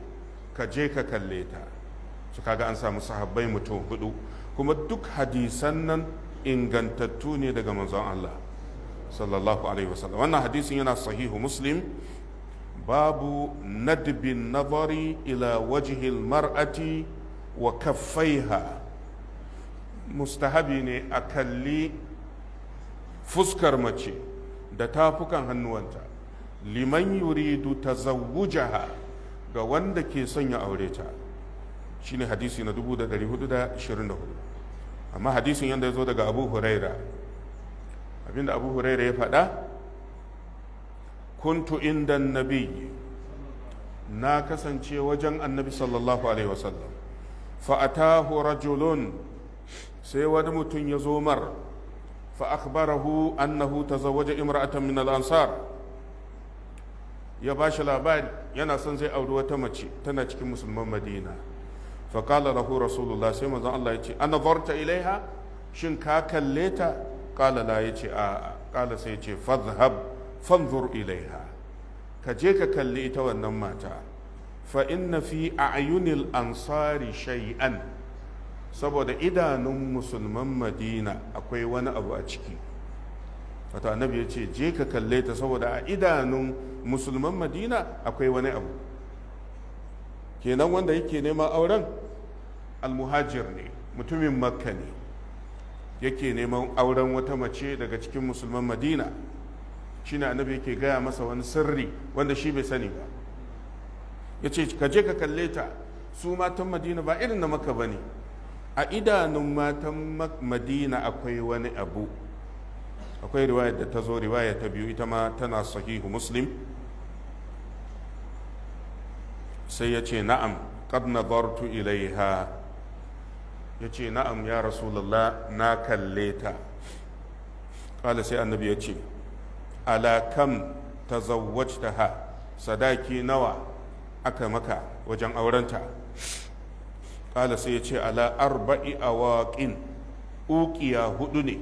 ka je ka kalle ta. Su kaga an samu sahabbai mutum hudu, kuma duk hadisan nan ingantattu ne daga manzon Allah sallallahu alaihi wasallam. Wannan hadisin yana sahihu Muslim, babu nadbin nazari ila wajhil mar'ati wa kaffaiha. Mustahabi ne a kalli fuskar mace da tafukan hannuwanta, liman yuridu tazawwujaha, ga wanda ke son ya aure ta. Shine hadisi na 1424. Amma hadisin yadda ya zo daga Abu Huraira, abinda Abu Huraira ya faɗa, kuntu inda nabi, na kasance wajen annabi sallallahu alaihi wasallam, fa'atahu rajulun, sai wani mutum ya zo mar, fa akhbarahu annahu tazawwaja imra'atan min al-ansar, ya bashi labari yana son zai auri wata mace tana cikin musulman Madina. Fa qala lahu rasulullah, sai manzon Allah ya ce anazarta ilaiha, shin ka kalle ta? Qala la, ya ce a. Qala, sai ya ce fadhhab fanzur ilaiha, ka je ka kalli ita wannan mata. Fa inna fi a'yunil ansari shay'an, saboda idanun musulman Madina akwai wani abu a ciki. Wato annabi ya ce je ka kalle ta saboda a idanun musulman Madina akwai wani abu. Kenan wanda yake neman auren almuhajir ne, mutumin Makka ne, yake neman auren wata mace daga cikin musulman Madina. Shine annabi yake gaya masa wani sirri wanda shi bai sani ba. Ya ce ka je ka kalle ta, su matan Madina ba irin na Makka ba ne, a idanun matan Madina akwai wani abu. Akwai riwayar da ta zo, riwaya ta biyu, ita ma tana sahihu Muslim. Sai ya ce na'am qad nadartu ilaiha, ya ce na'am ya rasulullah, na kalle ta. Kala, sai annabi ya ce ala kam tazawwajtaha, sadaki nawa aka maka wajen aurenta? Kala, sai ya ce ala arba'i awaqin, uqiya 4 ne.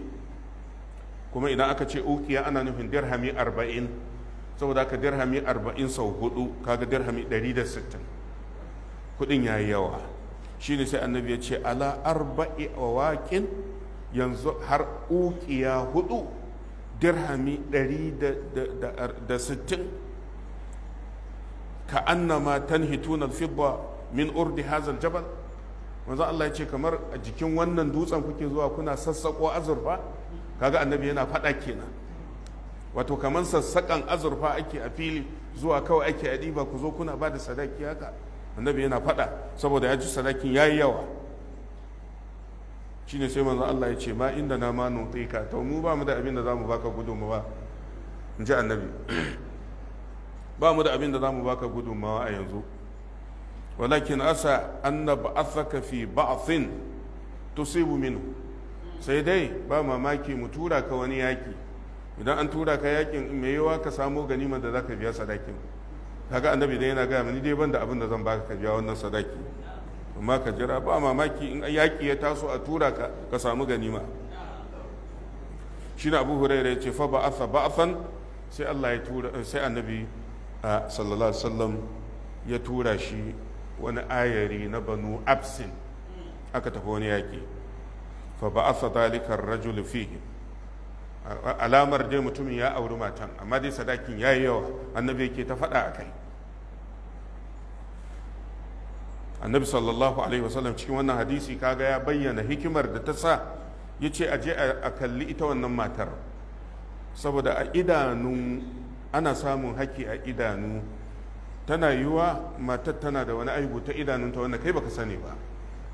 Kuma idan aka ce uqiya ana nufin dirhami 40, saboda haka dirhami 40 sau 4, kaga dirhami 160, kudin yayi yawa. Shine sai annabi ya ce ala arba'i awaqin, yanzu har uqiya 4, dirhami 160, ka annama tanhituna al-fidda min urdi hadha al-jabal. Manzo Allah ya ce kamar a jikin wannan dutsen kuke zuwa kuna sassako azurfa. Kaga annabi yana faɗa kenan, wato kamar sassakan azurfa ake a fili, zuwa kawai ake a ɗiba, ku zo kuna ba da sadaki haka. Annabi yana faɗa saboda ya ji sadakin yayi yawa. Shine sai manzo Allah ya ce ma inda na ma nutika, to mu ba mu da abin da zamu baka gudunmawa, in ji annabi, ba mu da abin da zamu baka gudunmawa a yanzu, walakin asa an nab'athaka fi ba'thin tusibu minhu, sai dai ba mamaki mu tura ka wani yaki, idan an tura ka yakin mai yawa ka samo ganimar da zaka biya sadakin. Kaga annabi dai yana gaya mani dai ban da abin da zan baka ka biya wannan sadaki, amma ka jira, ba mamaki in yaki ya taso a tura ka ka samu ganima. Shi Abu Hurairah ya ce fa ba'atha ba'athan, sai Allah ya tura, sai annabi sallallahu alaihi wasallam ya tura shi wani ayari na Banu Absin, aka tafi wani yaki. Fa ba'atha dhalika ar-rajul fihi, alamar dai mutumin ya auri matan, amma dai sadakin yayi yawa, annabi yake ta faɗa akai. Annabi sallallahu alaihi wasallam cikin wannan hadisi kaga ya bayyana hikimar da ta sa ya ce aje a kalli ita wannan matar, saboda a idanu ana samun haƙƙi a idanu. Tana yiwuwa matar tana da wani aibu ta idanunta wanda kai baka sani ba,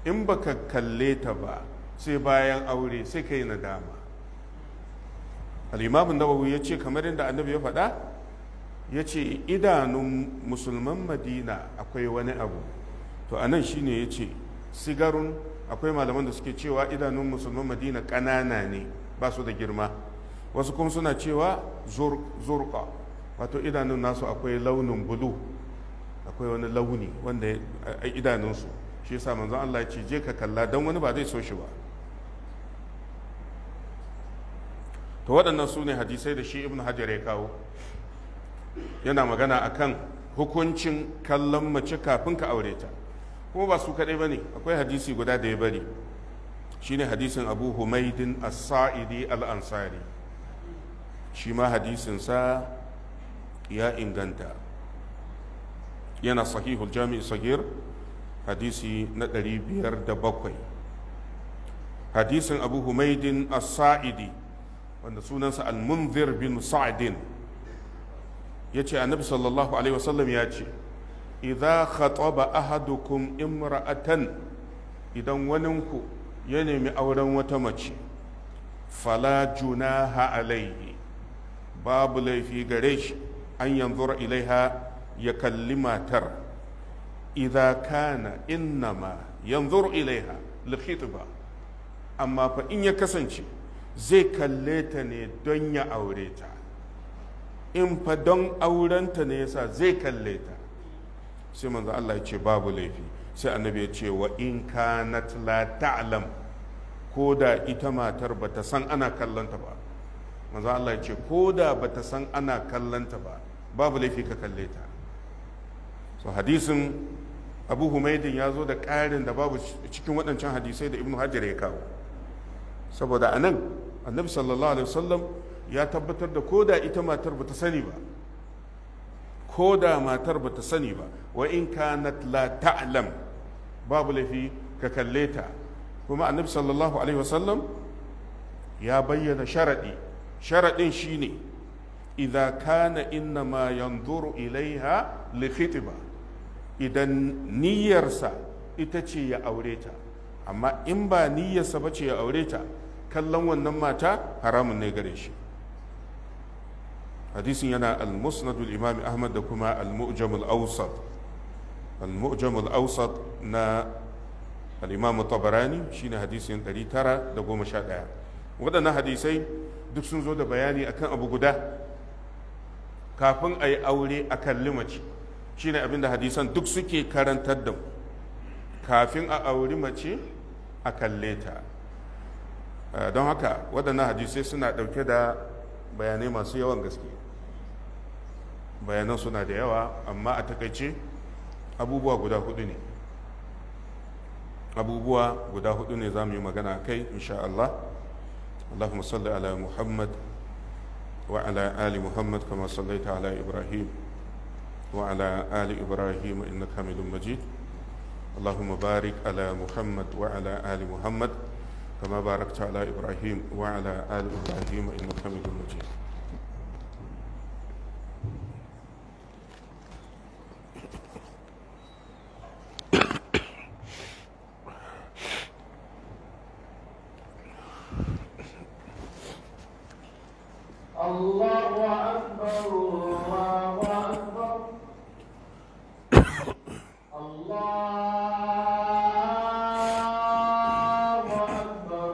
in baka kalle ta ba sai bayan aure sai ka yi nadama. Al-Imam Nawawi ya ce kamar yadda annabi ya faɗa, ya ce idanun musulman Madina akwai wani abu. To anan shine ya ce sigarun akwai malaman da suke cewa idanun musulman Madina ƙanana ne, ba su da girma. Wasu kuma suna cewa zurqa, wato idanun nasu akwai launin bulu, akwai wani launi wanda idanunsu, shi yasa manzon Allah ya ce je ka kalla, don wani ba zai so shi ba. To waɗannan su ne hadisai da shi Ibn Hajar ya kawo, yana magana akan hukuncin kallon mace kafin ka aure ta. Kuma ba su kaɗai ba ne, akwai hadisi guda da ya bari, shine hadisin Abu Humaidin As-Sa'idi Al-Ansari, shi ma hadisinsa ya inganta, yana Sahihul Jami'i Sagir, hadisi na 507. Hadisin Abu Humaidin As-Sa'idi, wanda sunansa Al-Munzir bin Sa'din, ya ce annabi sallallahu alaihi wasallam ya ce, idza khataba ahadukum imra'atan, idan waninku ya nemi auren wata mace, fala junaha alaihi, babu laifi gare shi, an yanzura ilaiha, ya kalli matar, idza kana innama yanzuru ilaiha li khitba, amma fa in ya kasance zai kalle ta ne don ya aure ta, in fa don aurenta ne yasa zai kalle ta, sai manzo Allah ya ce babu laifi. Sai annabi ya ce wa in kanat la ta'lam, ko da ita matar bata san ana kallonta ba. Manzo Allah ya ce ko da bata san ana kallonta ba, babu laifi ka kalle ta. So hadisin Abu Humaidin ya zo da ƙarin da babu cikin waɗancan hadisai da Ibn Hajar ya kawo, saboda anan annabi sallallahu alaihi wasallam ya tabbatar da ko da ita matar bata sani ba, ko da matar bata sani ba, wa in kanat la ta'lam, babu laifi ka kalle ta. Kuma annabi sallallahu alaihi wasallam ya bayyana sharadi, sharadin shine idza kana innama yanzuru ilaiha li khitba, idan niyyarsa ita ce ya aure ta. Amma in ba niyyarsa ba ce ya aure ta, kallon wannan mata haramun ne gare shi. Hadisin yana al-Musnad al-Imam Ahmad da kuma al-Mu'jam al-Awsat, al-Mu'jam al-Awsat na al-Imam Tabarani, shine hadisin 911. Waɗannan hadisai duk sun zo da bayani akan abu guda, kafin a yi aure a kalli mace, shine abinda hadisan duk suke karantar da mu, kafin a auri mace a kalle ta. Don haka waɗannan hadisai suna ɗauke da bayanai masu yawan gaske, bayanan suna da yawa, amma a takaice abubuwa guda hudu ne, abubuwa guda hudu ne za mu yi magana kai insha Allah. Allahumma salli ala Muhammad wa ala ali Muhammad kama sallaita ala Ibrahim wa ala ali Ibrahim innaka Hamidum Majid. Allahumma barik ala Muhammad wa ala ali Muhammad كما باركت على إبراهيم وعلى آل إبراهيم إنك حميد مجيد. الله أكبر الله أكبر الله أكبر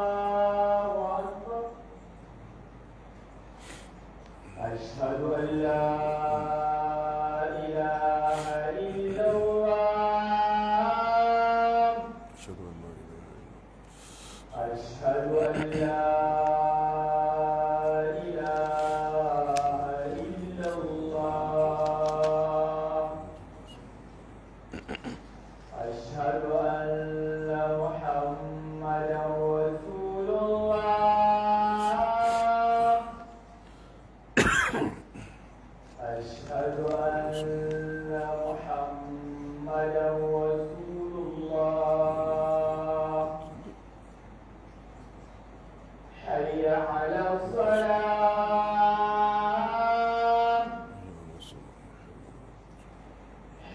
الله أكبر أشهد أن لا إله إلا الله أشهد أن لا إله إلا الله أشهد أن لا إله إلا الله أشهد أن محمدا رسول الله أشهد أن محمدا رسول الله حي على الصلاة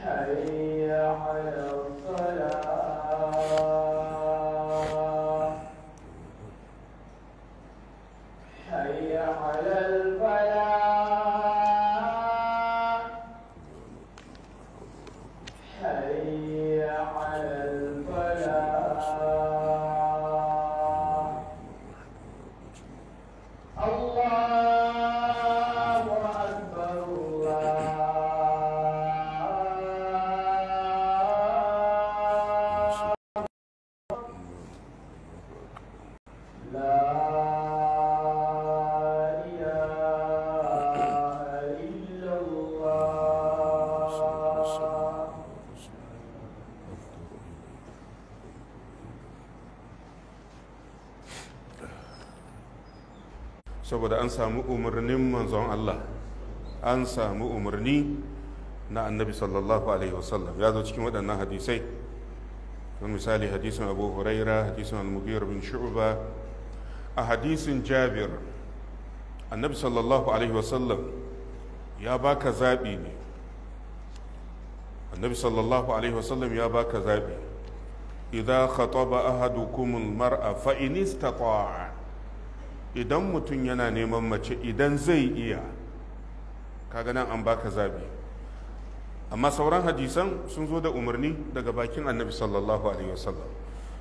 حي على الصلاة حي على الفلاح الله أكبر الله لا إله إلا الله. Saboda an samu umarnin manzon Allah, an samu umarni na annabi sallallahu alaihi wasallam, ya zo cikin waɗannan hadisai, kamar misali hadisin Abu Huraira, hadisin Al-Mughir bin Shu'ba, a hadisin Jabir, annabi sallallahu alaihi wasallam ya baka zaɓi ne. Annabi sallallahu alaihi wasallam ya baka zaɓi: idza khataba ahadukum al-mar'a fa in istata'a. Idan mutum yana neman mace, idan zai iya, kaga nan an baka zabi. Amma sauran hadisan sun zo da umarni daga bakin annabi sallallahu alaihi wasallam.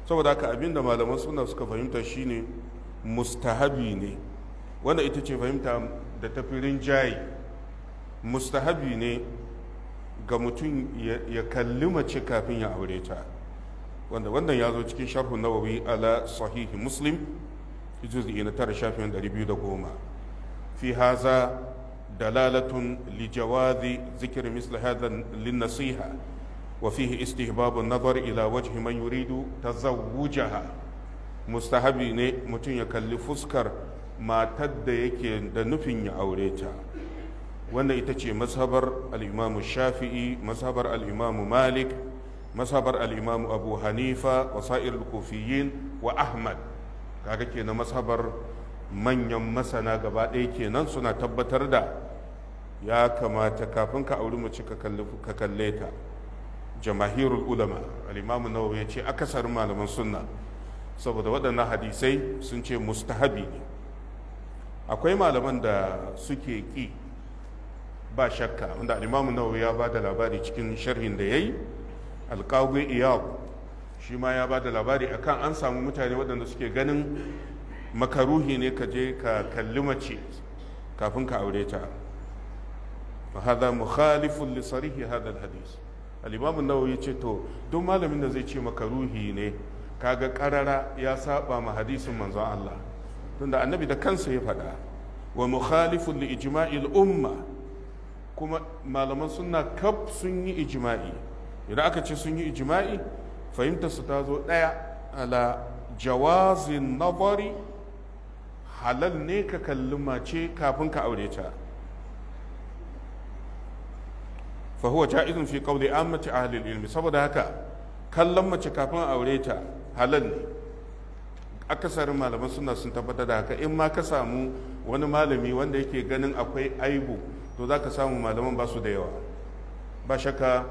Saboda haka abinda malaman suna suka fahimta shine mustahabi ne. Wanda ita ce fahimta da tafi rinjaye. Mustahabi ne ga mutum ya kalli mace kafin ya aure ta, wanda wannan ya zo cikin Sharhu Nawawi ala Sahihi Muslim, juz'i na 9, shafin 210. Fi haza dalalatun li jawazi zikr misl hadha lin nasiha, wa fihi istihbab an-nazar ila wajhi man yuridu tazawwujaha. Mustahabi ne mutum ya kalli fuskar matar da yake da nufin ya aure ta. Wannan ita ce mazhabar al-Imam Shafi'i, mazhabar al-Imam Malik, mazhabar al-Imam Abu Hanifa wa sa'ir al-Kufiyyin wa Ahmad. Kaga kenan mazhabar manyan masana gaba ɗaya kenan suna tabbatar da ya kamata kafin ka auri mace ka kalle ta. Jamahirul ulama, al-Imam Nawawi ya ce akasarin malaman sunna, saboda waɗannan hadisai sun ce mustahabi ne. Akwai malaman da suke ƙi, ba shakka, wanda al-Imam Nawawi ya ba da labari cikin sharhin da yayi. Al-Qadi Iyad shi ma ya ba da labari akan an samu mutane waɗanda suke ganin makaruhi ne ka je ka kalli mace kafin ka aure ta. Fa hadha mukhalifun li sarihi hadha al-hadith. Al-Imam Nawawi ce to duk malamin da zai ce makaruhi ne, kaga karara ya saba ma hadisin manzon Allah, tunda annabi da kansa ya faɗa. Wa mukhalifun li ijma'il umma, kuma malaman sunna kaf sun yi ijma'i. Idan aka ce sun yi ijma'i, fahimtar su ta zo ɗaya ala jawazin nazari, halal ne ka kalli mace kafin ka aure ta. Fa huwa ja'izun fi qawli ammati ahli ilmi. Saboda haka kallon mace kafin aure ta halal ne. Akasarin malaman suna sun tabbatar da haka. In ma ka samu wani malami wanda yake ganin akwai aibu, to za ka samu malaman ba su da yawa. Ba shakka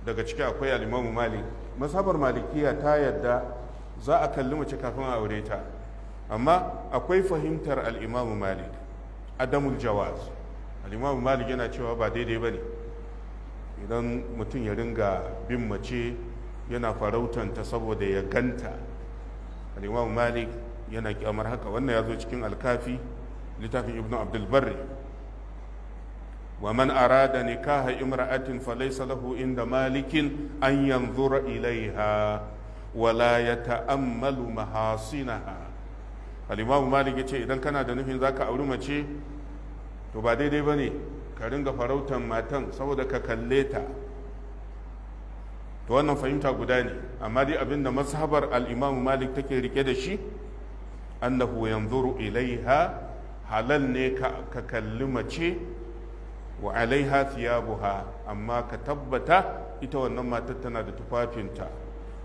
daga ciki akwai al-Imamu Malik. Mazhabar Malikiya ta yadda za a kalli mace kafin a aure ta, amma akwai fahimtar al-Imamu Malik adamul jawaz. Al-Imamu Malik yana cewa ba daidai bane idan mutum ya ringa bin mace yana farautanta saboda ya ganta. Al-Imamu Malik yana kyamar haka. Wannan ya zo cikin Alkafi, littafin Ibnu Abdul Barri. Wa man arada nikaha imra'atin falaysa lahu inda Malikin an yanzura ilaiha wa la yata'ammalu mahasinaha. Al-Imamu Malik yace idan kana da nufin zaka auri mace, to ba daidai bane ka ringa farautan matan saboda ka kalle ta. To wannan fahimta guda ne, amma dai abinda mazhabar al-Imam Malik take rike da shi, annahu yanzuru ilaiha, halal ne ka kalli mace, wa alaiha thiyabuha, amma ka tabbata ita wannan matar tana da tufafinta,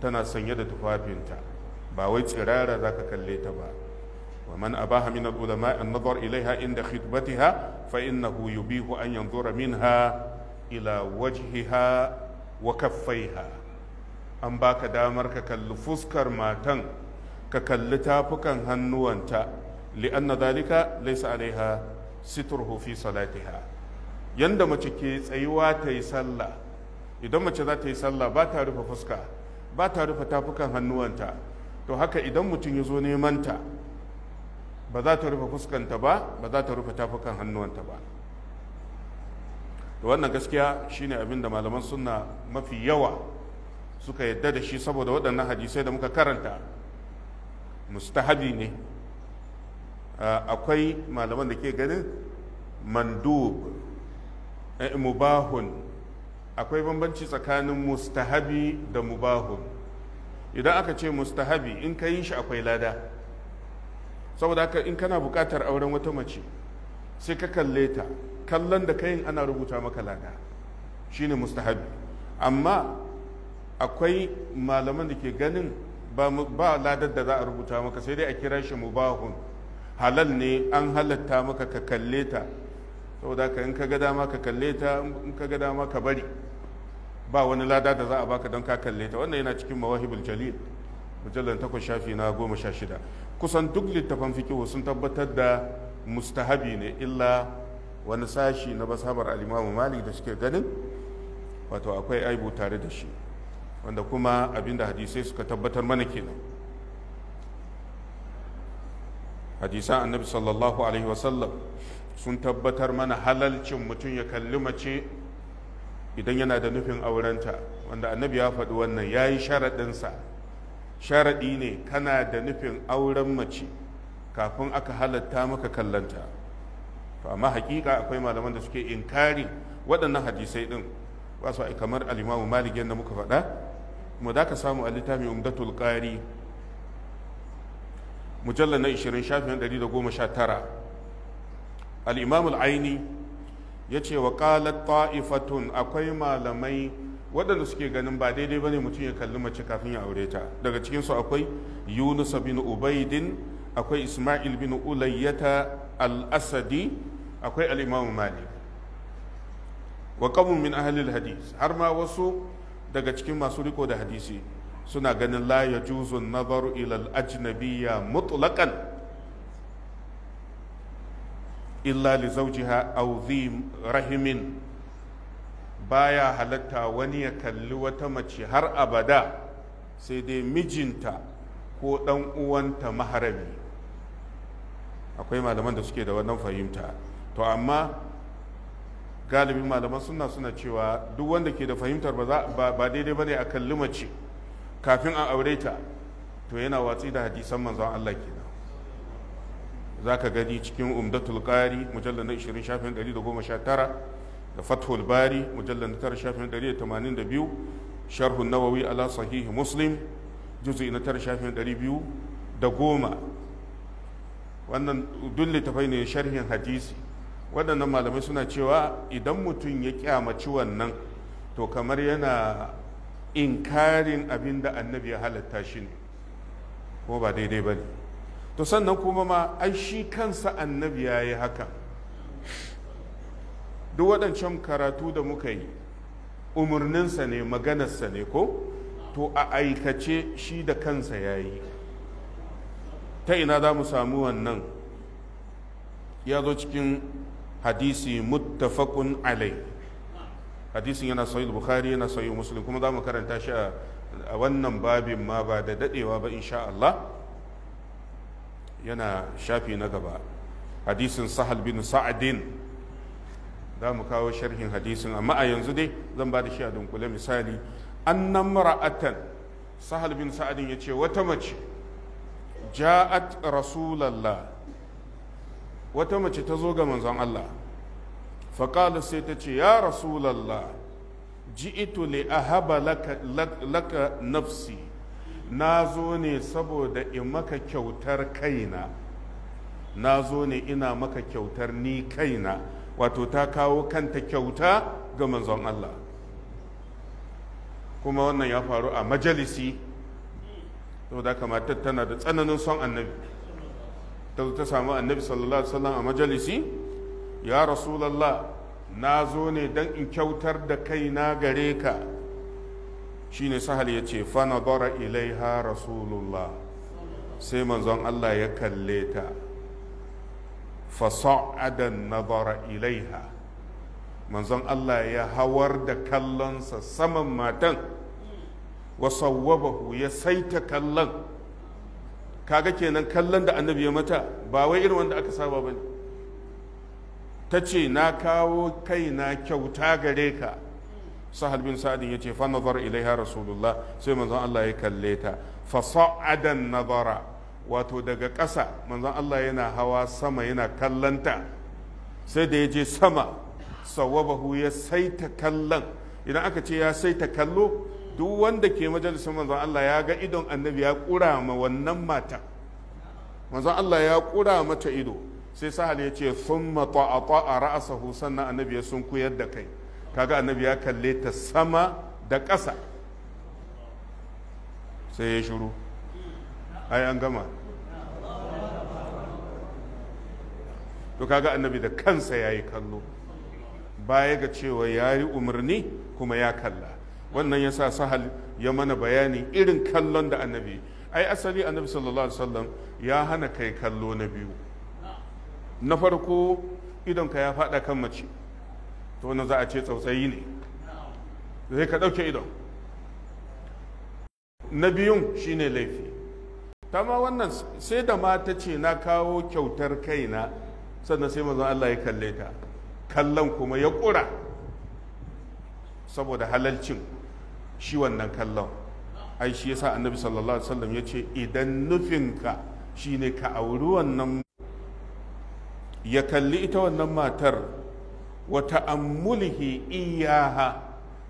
tana sanye da tufafinta, ba wai tsirara zaka kalle ta ba. Wa man abaha min al-ulama an-nazar ilaiha inda khitbatiha fa innahu yubihu an yanzura minha ila wajhiha wa kaffaiha. An baka damar ka kalli fuskar matan, ka kalli tafukan hannuwanta, li'anna dhalika laysa alaiha sitruhu fi salatiha. Yanda mace ke tsayuwa ta yi sallah, idan mace za ta yi sallah ba ta rufe fuska, ba ta rufe tafukan hannuwanta. To haka idan mutum ya zo neman ta, Ba za ta rufe fuskanta ba, ba za ta rufe tafukan hannuwanta ba. Da wannan gaskiya shine abin da malaman sunna mafi yawa suka yadda da shi, saboda waɗannan hadisai da muka karanta mustahabi ne. Akwai malaman da ke ganin mandub, mubahun. Akwai bambanci tsakanin mustahabi da mubahun. Idan aka ce mustahabi, in ka yi shi akwai lada. Saboda haka in kana buƙatar auren wata mace sai ka kalle ta, kallon da kayin ana rubuta maka lada, shine mustahabi. Amma akwai malaman da ke ganin ba ladar da za a rubuta maka, sai dai a kira shi mubahun, halal ne, an halatta maka ka kalle ta. Saboda haka in ka ga dama ka kalle ta, in ka ga dama ka bari, ba wani lada da za a baka don ka kalle ta. Wannan yana cikin Mawahibul Jalil, mujallar 8, shafi na 16. Kusan duk littafan fiqh sun tabbatar da mustahabi ne, illa wani sashi na mazhabar al-Imam Malik da suke ganin wato akwai aibu tare da shi, wanda kuma abinda hadisai suka tabbatar mana kenan. Hadisan Annabi sallallahu alaihi wasallam sun tabbatar mana halalcin mutum ya kalli mace idan yana da nufin aurenta, wanda Annabi ya faɗi wannan, ya yi sharaɗinsa. Sharaɗi ne kana da nufin auren mace kafin aka halatta maka kallanta. To amma hakika akwai malaman da suke inkari waɗannan hadisai ɗin, ba su kamar al-Imam Malik yadda muka faɗa. Kuma za ka samu a littafin Umdatul Qari, mujallal na 20, shafin 119, al-Imam al-Aini ya ce wa qalat ta'ifatun, akwai malamai waɗanda suke ganin ba daidai bane mutum ya kalli mace kafin ya aure ta. Daga cikinsu akwai Yunus bin Ubaidin, akwai Ismail bin Ulayyata al-Asadi, akwai al-Imam Malik, wa qawmun min ahli al-hadis. Har ma wasu daga cikin masu riko da hadisi suna ganin la yajuzu an-nazaru ila al-ajnabiyya mutlaqan illa li zawjiha aw dhi rahimin. Baya halatta wani ya kalli wata mace har abada sai dai mijinta ko ɗan uwanta maharami. Akwai malaman da suke da wannan fahimta. To amma galibin malaman suna cewa duk wanda ke da fahimtar ba daidai bane a kalli mace kafin a aure ta, to yana watsi da hadisan manzon Allah kenan. Zaka gani cikin Umdatul Qari, mujallal na 20, shafin 119, da Fathul Bari, mujallal na 9, shafin 182, Sharhun Nawawi ala Sahih Muslim, juz'i na 9, shafin 210. Wannan duk littafai ne sharhin hadisi. Waɗannan malamai suna cewa idan mutum ya kyamaci wannan, to kamar yana inkarin abin da Annabi ya halatta shi ne, kuma ba daidai ba ne. To sannan kuma ma ai shi kansa Annabi ya yi haka. Duk waɗancan karatu da muka yi umarninsa ne, maganarsa ne ko? To a aikace shi da kansa ya yi. Ta ina za mu samu wannan? Ya zo cikin hadisi muttafaqun alai. Hadisin yana Sahih Bukhari, yana Sahih Muslim, kuma za mu karanta shi a wannan babin ma ba da dadewa ba insha Allah. Yana shafi na gaba, hadisin Sahal bin Sa'adin. Za mu kawo sharhin hadisin, amma a yanzu dai zan ba da shi a dunkule. Misali, annan mara'atan, Sahal bin Sa'adin ya ce wata mace ja'at Rasulallah, wata mace ta zo ga manzon Allah, faƙala, sai ta ce, ya Rasulallah, ji'itu li ahaba laka nafsi, na zo ne saboda in maka kyautar kaina, na zo ne ina maka kyautar ni kaina. Wato ta kawo kanta kyauta ga manzon Allah. Kuma wannan ya faru a majalisi, saboda haka matar tana da tsananin son Annabi. Ta ta samu Annabi sallallahu alaihi wasallam a majalisi, ya Rasulallah, na zo ne don in kyautar da kaina gare ka. Shine Sahal ya ce, fa nadara ilaiha Rasulullah, sai manzon Allah ya kalle ta, fa sa'ada nadara ilaiha, manzon Allah ya hawar da kallonsa saman matan, wa sawwabahu, ya saita kallon. Kaga kenan kallon da Annabi ya mata Ba wai irin wanda aka saba ba ne. Ta ce na kawo kaina kyauta gare ka. Sahal bin Sa'adin ya ce fa nazar ilaiha Rasulullah, sai manzon Allah ya kalle ta. Fa sa'adan nazara, wato daga ƙasa manzon Allah yana hawa sama yana kallanta, sai da ya je sama sawabahu ya saita kallon. Idan aka ce ya saita kallo, duk wanda ke majalisin manzon Allah ya ga idon annabi ya ƙura ma wannan mata, manzon Allah ya ƙura mata ido. Sai Sahal ya ce thumma ta'ata ra'sahu, sannan annabi ya sunkuyar da kai. Kaga annabi ya kalle ta sama da ƙasa, sai ya shiru. Ai an gama. To kaga annabi da kansa ya yi kallo, baya ga cewa ya yi umarni kuma ya kalla. Wannan ya sa Sahal ya mana bayani irin kallon da annabi. Ai asali annabi sallallahu alaihi wasallam ya hana kai kallo na biyu. Na farko idonka ya faɗa kan mace, to wannan za a ce tsautsayi ne, sai ka ɗauke idon. Na biyun shine laifi. Tama wannan sai da mata ce na kawo kyautar kaina, sannan sai manzon Allah ya kalle ta, kallon kuma ya ƙura saboda halalcin shi wannan kallon. Ai shi yasa annabi sallallahu alaihi wasallam ya ce idan nufinka shine ka auri wannan, ya kalli ita wannan matar, wa ta'ammulihi iyaha,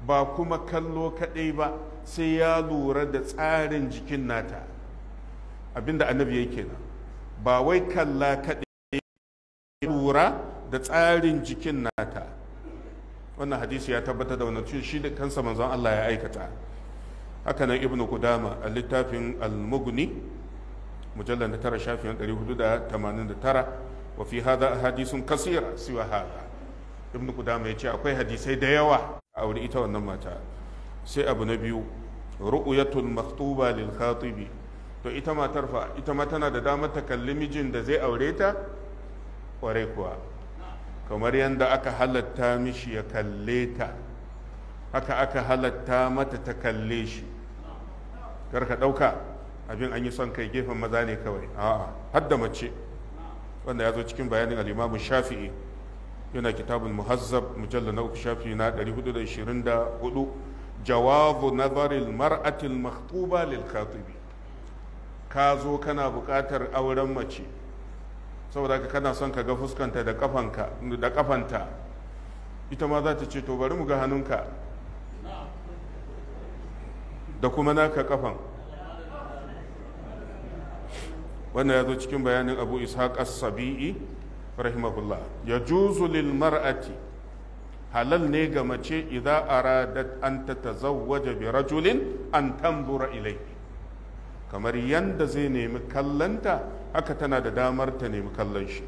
ba kuma kallo kaɗai ba, sai ya lura da tsarin jikin nata. Abinda annabi yake nan, ba wai kalla kaɗai, lura da tsarin jikin nata. Wannan hadisi ya tabbatar da wannan, shi da kansa manzon Allah ya aikata. Haka nan Ibnu Qudama a littafin Al-Mughni, mujallal na 9 shafin 489, wa fi hadha ahadithun kasira siwa hadha. Ibnu Qudama ya ce akwai hadisai da yawa a aure ita wannan mata. Sai abu na biyu, ru'yatul makhtuba lil khatibi. To ita matar fa, ita ma tana da damar ta kalli mijin da zai aure ta? Kwarai kuwa, kamar yadda aka halatta mishi ya kalle ta, haka aka halatta mata ta kalle shi. Kar ka ɗauka abin an yi son kai gefen maza ne kawai, a'a, har da mace. Wanda ya zo cikin bayanin al-Imam Shafi'i, yana kitabul Muhazzab, mujalla na 3 shafi na 424, jawazu nazaril mar'ati al-makhtuba lil khatibi. Ka zo kana buƙatar auren mace, saboda haka kana son ka ga fuskanta da kafanka da kafanta, ita ma za ta ce to bari mu ga hannunka da kuma naka kafan. Wannan ya zo cikin bayanin Abu Ishaq As-Sabi'i rahimahullah. Yajuzu lil mar'ati, halal ne ga mace idza aradat an tatazawwaja bi rajulin an tanzura ilayhi. Kamar yanda zai nemi kallanta, haka tana da damar ta nemi kallon shi.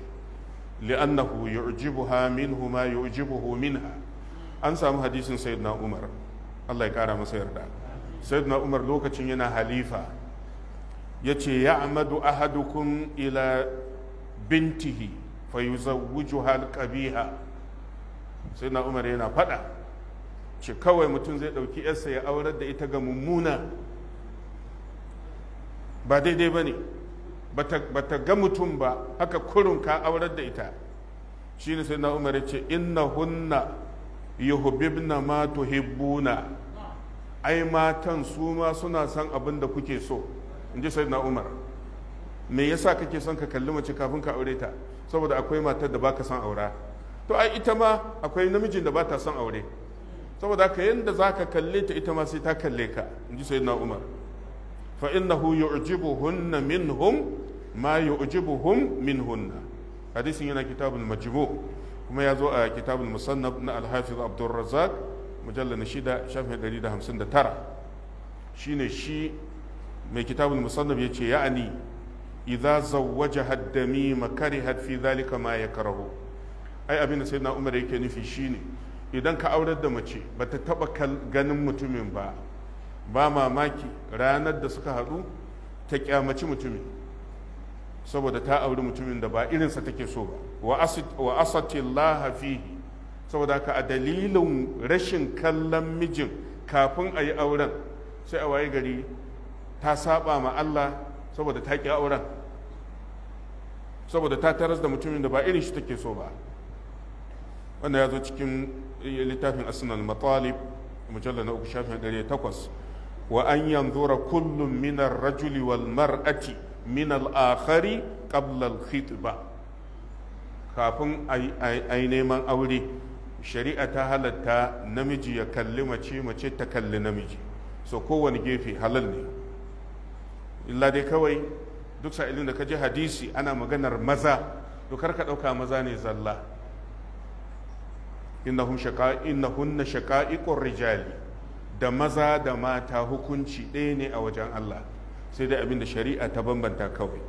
Li'annahu yu'jibuha minhu ma yu'jibuhu minha. An samu hadisin Sayyidina Umar, Allah ya kara masa yarda. Sayyidina Umar lokacin yana halifa, yace ya'madu ahadukum ila bintihi fayuzawwijuha al-qabiha. Sayyidina Umar yana fada, ce kawai mutum zai dauki yarsa ya aurar da ita ga mummuna, ba daidai bane. Bata ga mutum ba, haka kurun ka aurar da ita. Shine sai na Umar ya ce innahunna yuhibbna ma tuhibbuna, ai matan su ma suna son abin da kuke so, in ji Sayyidina Umar. Me yasa kake son ka kalli mace kafin ka aure ta? Saboda akwai matar da baka son aura. To ai ita ma akwai namijin da bata son aure. Saboda haka yanda zaka kalle ta, ita ma sai ta kalle ka, in ji Sayyidina Umar. Fa innahu yu'jibuhunna minhum ma yu'jibuhum minhunna. Hadisin yana kitabul Majmu', kuma ya zo a kitabul Musannaf na Al-Hafiz Abdul Razzaq, mujallal na 6 shafin 159. Shine shi mai kitabul Musannaf yace ya'ani idza zawwajaha ad-damima karihat fi dhalika ma yakrahu. Ai abin da Sayyidina Umar yake nufi shine idan ka aurar da mace bata taba ganin mutumin ba, ba mamaki ranar da suka haɗu ta kyamaci mutumin, saboda ta auri mutumin da ba irinsa take so ba. Wa asati Allah fihi, saboda haka a dalilin rashin kallon mijin kafin a yi auren, sai a waye gari ta saba ma Allah saboda ta ƙi auren. Saboda ta taras da mutumin da ba irin shi take so ba. Wannan ya zo cikin littafin Asnal Matalib, mujalla na 3, shafin 800. Wa an yanzura kullum min ar-rajuli wal mar'ati min al-akhari qabla al-khitba. Kafin ai neman aure, shari'a ta halatta namiji ya kalli mace, mace ta kalli namiji. So kowane gefe halal ne. Illa dai kawai duk sa'ilin da ka ji hadisi ana maganar maza, to kar ka ɗauka maza ne zalla. Innahunna shaqa'iqur rijali. Da maza da mata hukunci ɗaya ne a wajen Allah, sai dai abin da shari'a ta bambanta kawai.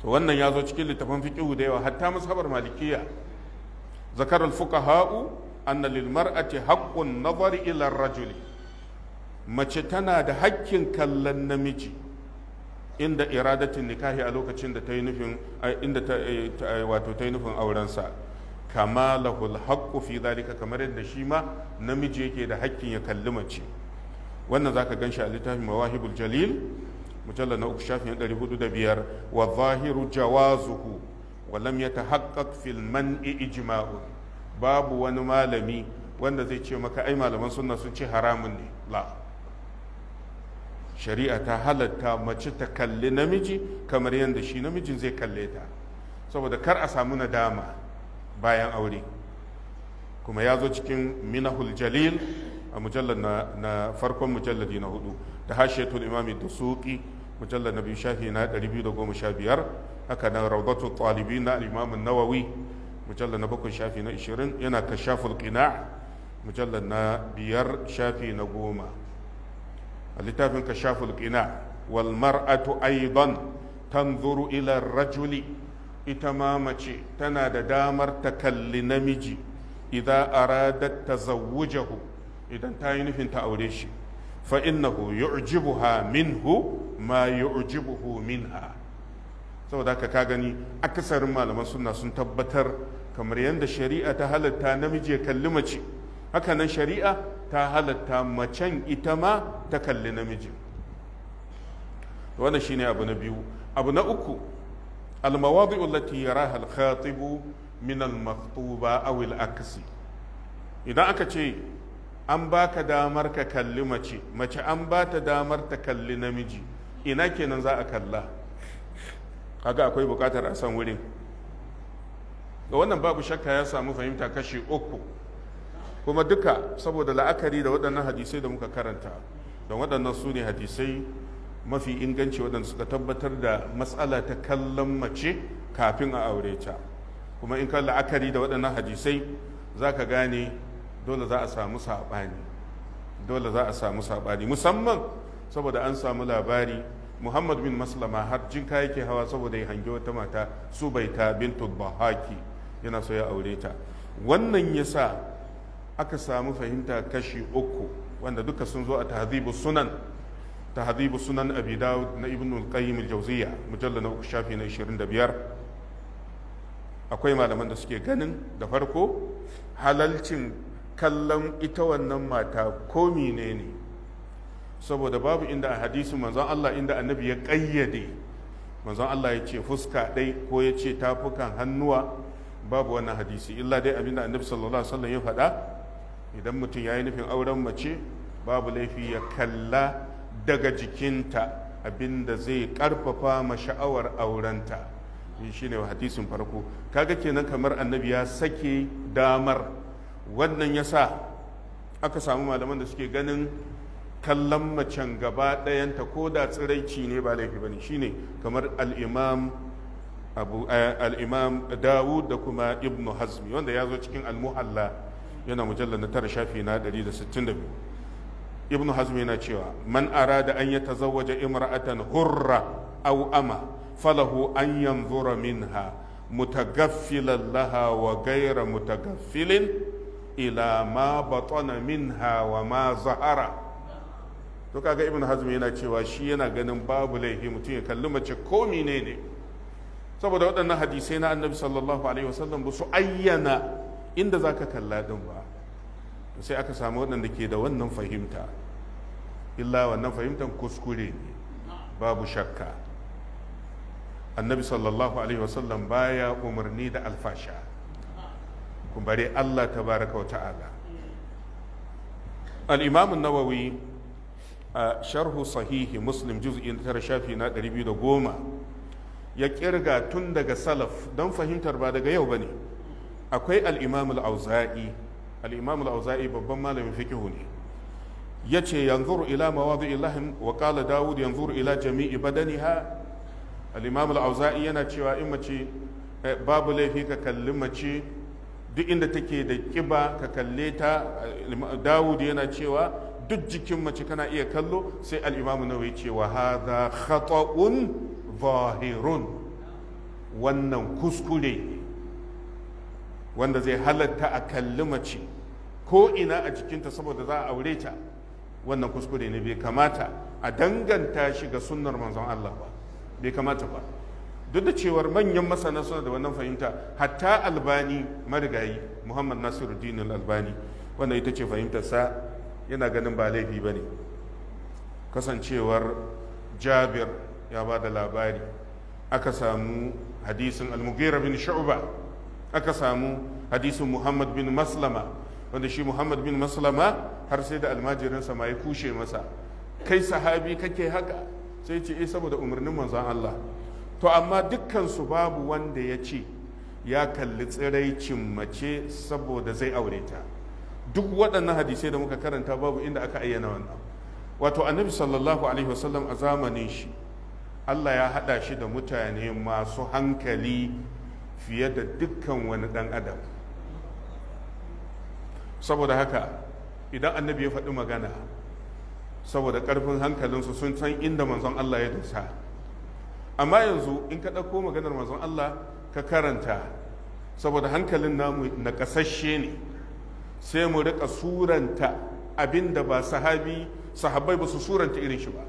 To wannan ya zo cikin littafin fiqhu da yawa, hatta mazhabar malikiya. Zakar al-fuqaha'u anna lil mar'ati haqqun nazari ila ar-rajuli. Mace tana da hakkin kallon namiji inda iradatin nikahi, a lokacin da ta yi nufin, inda ta wato ta yi nufin aurensa. Kama lahul haqqu fi zalika, kamar yadda shi ma namiji yake da hakkin ya kalli mace. Wannan zaka ganshi a littafin Mawahibul Jalil, mujallal na 3, shafin 405. Wa zahiru jawazuhu wa lam yatahaqqaq fil man'i ijma'un. Babu wani malami wanda zai ce maka ai malaman sunna sun ce haramun ne. La, shari'a ta halatta mace ta kalli namiji kamar yadda shi namijin zai kalle ta, saboda kar a samu nadama bayan aure. Kuma ya zo cikin Minahul Jalil a mujallar na farkon mujalladi na 4, da Hashiyatul Imami Dasuki, mujallar na 2, shafi na 215. Haka nan Rawdatu Talibin na Imam Nawawi, mujallar na 7, shafi na 20. Yana Kashaful Qina', mujallar na 5, shafi na 10. A littafin Kashaful Qina', wal mar'atu aidan tanzuru ila rajuli. Ita ma mace tana da damar ta kalli namiji idan aradat tazawwujahu, idan ta yi nufin ta aure shi. Fa innahu yu'jibuha minhu ma yu'jibuhu minha. Saboda haka ka gani akasarin malaman sunna sun tabbatar kamar yadda shari'a ta halatta namiji ya kalli mace, haka nan shari'a ta halatta macen ita ma ta kalli namiji. Wannan shine abu na biyu. Abu na uku, المواضع التي يراها الخاطب من المخطوبة أو العكس. إذا aka ce an baka damar ka kalli mace, mace an ba ta damar ta kalli namiji, ina kenan za a kalla? Kaga akwai bukatar a san wurin. Ga wannan babu shakka ya samu fahimta kashi 3, kuma duka saboda la'akari da waɗannan hadisai da muka karanta, don waɗannan su ne hadisai mafi inganci waɗanda suka tabbatar da matsala ta kallon mace kafin a aure ta. Kuma in ka la'akari da waɗannan hadisai za ka gane dole za a samu saɓani, dole za a samu saɓani, musamman saboda an samu labari Muhammad bin Maslama har jinka yake hawa saboda ya hangi wata mata Subaita bintu Bahaki, yana so ya aure ta. Wannan yasa aka samu fahimta kashi 3, wanda duka sun zo a Tahdhibu Sunan, Tahdhibu Sunan Abi Dawud na Ibn al-Qayyim al-Jawziyya, mujallal na 3, shafi na 25. Akwai malaman da suke ganin da farko halalcin kallon ita wannan mata ko menene, saboda babu inda a hadisin manzon Allah inda annabi ya kayyade, manzon Allah ya ce fuska ɗai ko ya ce tafukan hannuwa, babu wannan hadisi. Illa dai abinda annabi sallallahu alaihi wasallam ya faɗa, idan mutum ya yi nufin auren mace babu laifi ya kalla daga jikinta abinda zai karfafa ma sha'awar aurenta. Shi ne hadisin farko. Kaga kenan kamar annabi ya sake damar. Wannan yasa aka samu malaman da suke ganin kallon macen gaba ɗayanta ko da tsiraici ne ba laifi bane. Shine kamar al-Imam Abu al-Imam Dawud da kuma Ibn Hazmi, wanda ya zo cikin Al-Muhalla, yana mujallar na 9, shafi na 162. Ibn Hazmi yana cewa man arada an yatazawwaja imra'atan hurra aw ama falahu an yanzura minha mutagaffilan laha wa ghayra mutagaffilin ila ma batana minha wa ma zahara. To kaga Ibn Hazm yana cewa shi yana ganin babu laifi mutum ya kalli mace ko menene, saboda waɗannan hadisai na annabi sallallahu alaihi wasallam ba su ayyana inda zaka kalla din ba. Sai aka samu waɗanda ke da wannan fahimta. Illa wannan fahimtan kuskure ne, babu shakka. Annabi sallallahu alaihi wasallam baya umarni da alfasha, kun bare Allah tabaraka wa ta'ala. Al-imam an-nawawi a sharhu sahihi muslim juz'i na 9 shafi na 210 ya kirga tun daga salaf, don fahimtar ba daga yau bane. Akwai al-imam al-auza'i, al-imam al-auza'i babban malamin fiqhu ne, yace yanzuru ila mawadi'i lahm wa qala daud yanzuru ila jami'i badaniha. Al-imam al-auza'i yana cewa in mace babu laifi ka kalli mace duk inda take da kiba ka kalle ta. Dawud yana cewa duk jikin mace kana iya kallo. Sai al-imam nawawi cewa hadha khata'un zahirun, wannan kuskure ne wanda zai halatta a kalli mace ko ina a jikinta saboda za a aure ta. Wannan kuskure ne, bai kamata a danganta shi ga sunnar manzon Allah ba, bai kamata ba. Duk da cewar manyan masana suna da wannan fahimta, hatta Albani marigayi Muhammad Nasiruddin Albani, wanda ita ce fahimtarsa, yana ganin ba laifi ba ne. Kasancewar Jabir ya ba da labari, aka samu hadisin Al-Mughira bin Shu'ba, aka samu hadisin Muhammad bin Maslama, wanda shi Muhammad bin Maslama har sai da almajirinsa ma ya kushe masa, kai sahabi kake haka? Sai ce eh, saboda umarnin manzon Allah. To amma dukkansu babu wanda ya ce ya kalli tsiraicin mace saboda zai aure ta. Duk waɗannan hadisai da muka karanta babu inda aka ayyana wannan. Wato annabi sallallahu alaihi wasallam a zamanin shi Allah ya haɗa shi da mutane masu hankali fiye da dukkan wani ɗan adam. Saboda haka idan annabi ya faɗi magana, saboda ƙarfin hankalinsu sun san inda manzon Allah ya dosa. Amma yanzu in ka ɗauko maganar manzon Allah ka karanta, saboda hankalin namu na ƙasashe ne, sai mu riƙa suranta abin da ba sahabbai ba su suranta irin shi ba.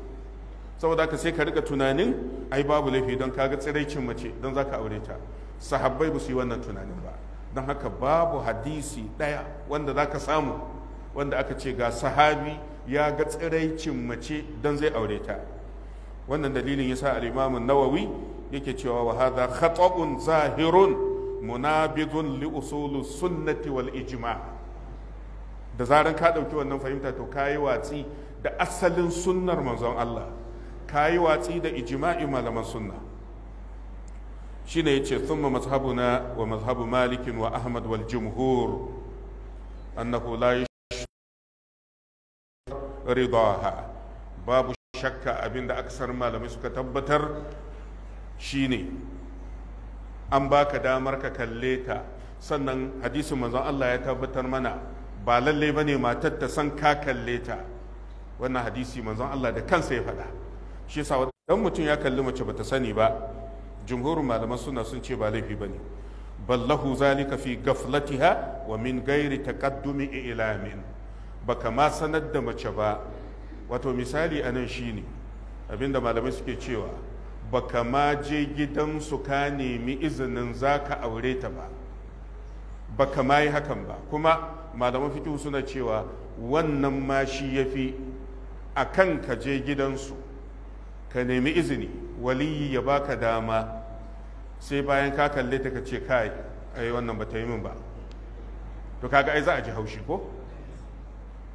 Saboda haka sai ka riƙa tunanin ai babu laifi don kaga tsiraicin mace don za ka aure ta. Sahabbai ba su yi wannan tunanin ba. Don haka babu hadisi ɗaya wanda za ka samu wanda aka ce ga sahabi ya ga tsiraicin mace don zai aure ta. Wannan dalilin yasa al-Imam an-Nawawi yake cewa wa hadha khata'un zahirun munabidun li usul sunnati wal ijma'. Da zaran ka dauki wannan fahimta to kayi watsi da asalin sunnar manzon Allah, kayi watsi da ijma'i malaman sunna. Shine yace thumma mazhabuna wa mazhabu Malik wa Ahmad wal jumhur annahu la ridaha. Babu shakka abinda aksar malamai suka tabbatar shine an baka damar ka kalle ta. Sannan hadisin manzon Allah ya tabbatar mana ba lalle bane matar ta san ka kalle ta. Wannan hadisi manzon Allah da kansa ya faɗa. Shi yasa dan mutum ya kalli mace bata sani ba, jumhurin malaman suna sun ce ba laifi bane. Ballahu zalika fi gaflatiha wa min ghairi taqaddumi ilamin. Baka ma sanar da mace ba. Wato misali anan shine abinda malamai suke cewa baka ma je gidansu ka nemi izinin zaka aure ta ba, baka ma yi hakan ba. Kuma malaman fiqh suna cewa wannan ma shi yafi akan ka je gidansu ka nemi izini, waliyi ya baka dama, sai bayan ka kalle ta ka ce kai ai wannan bata yi min ba. To kaga ai za a ji haushi ko?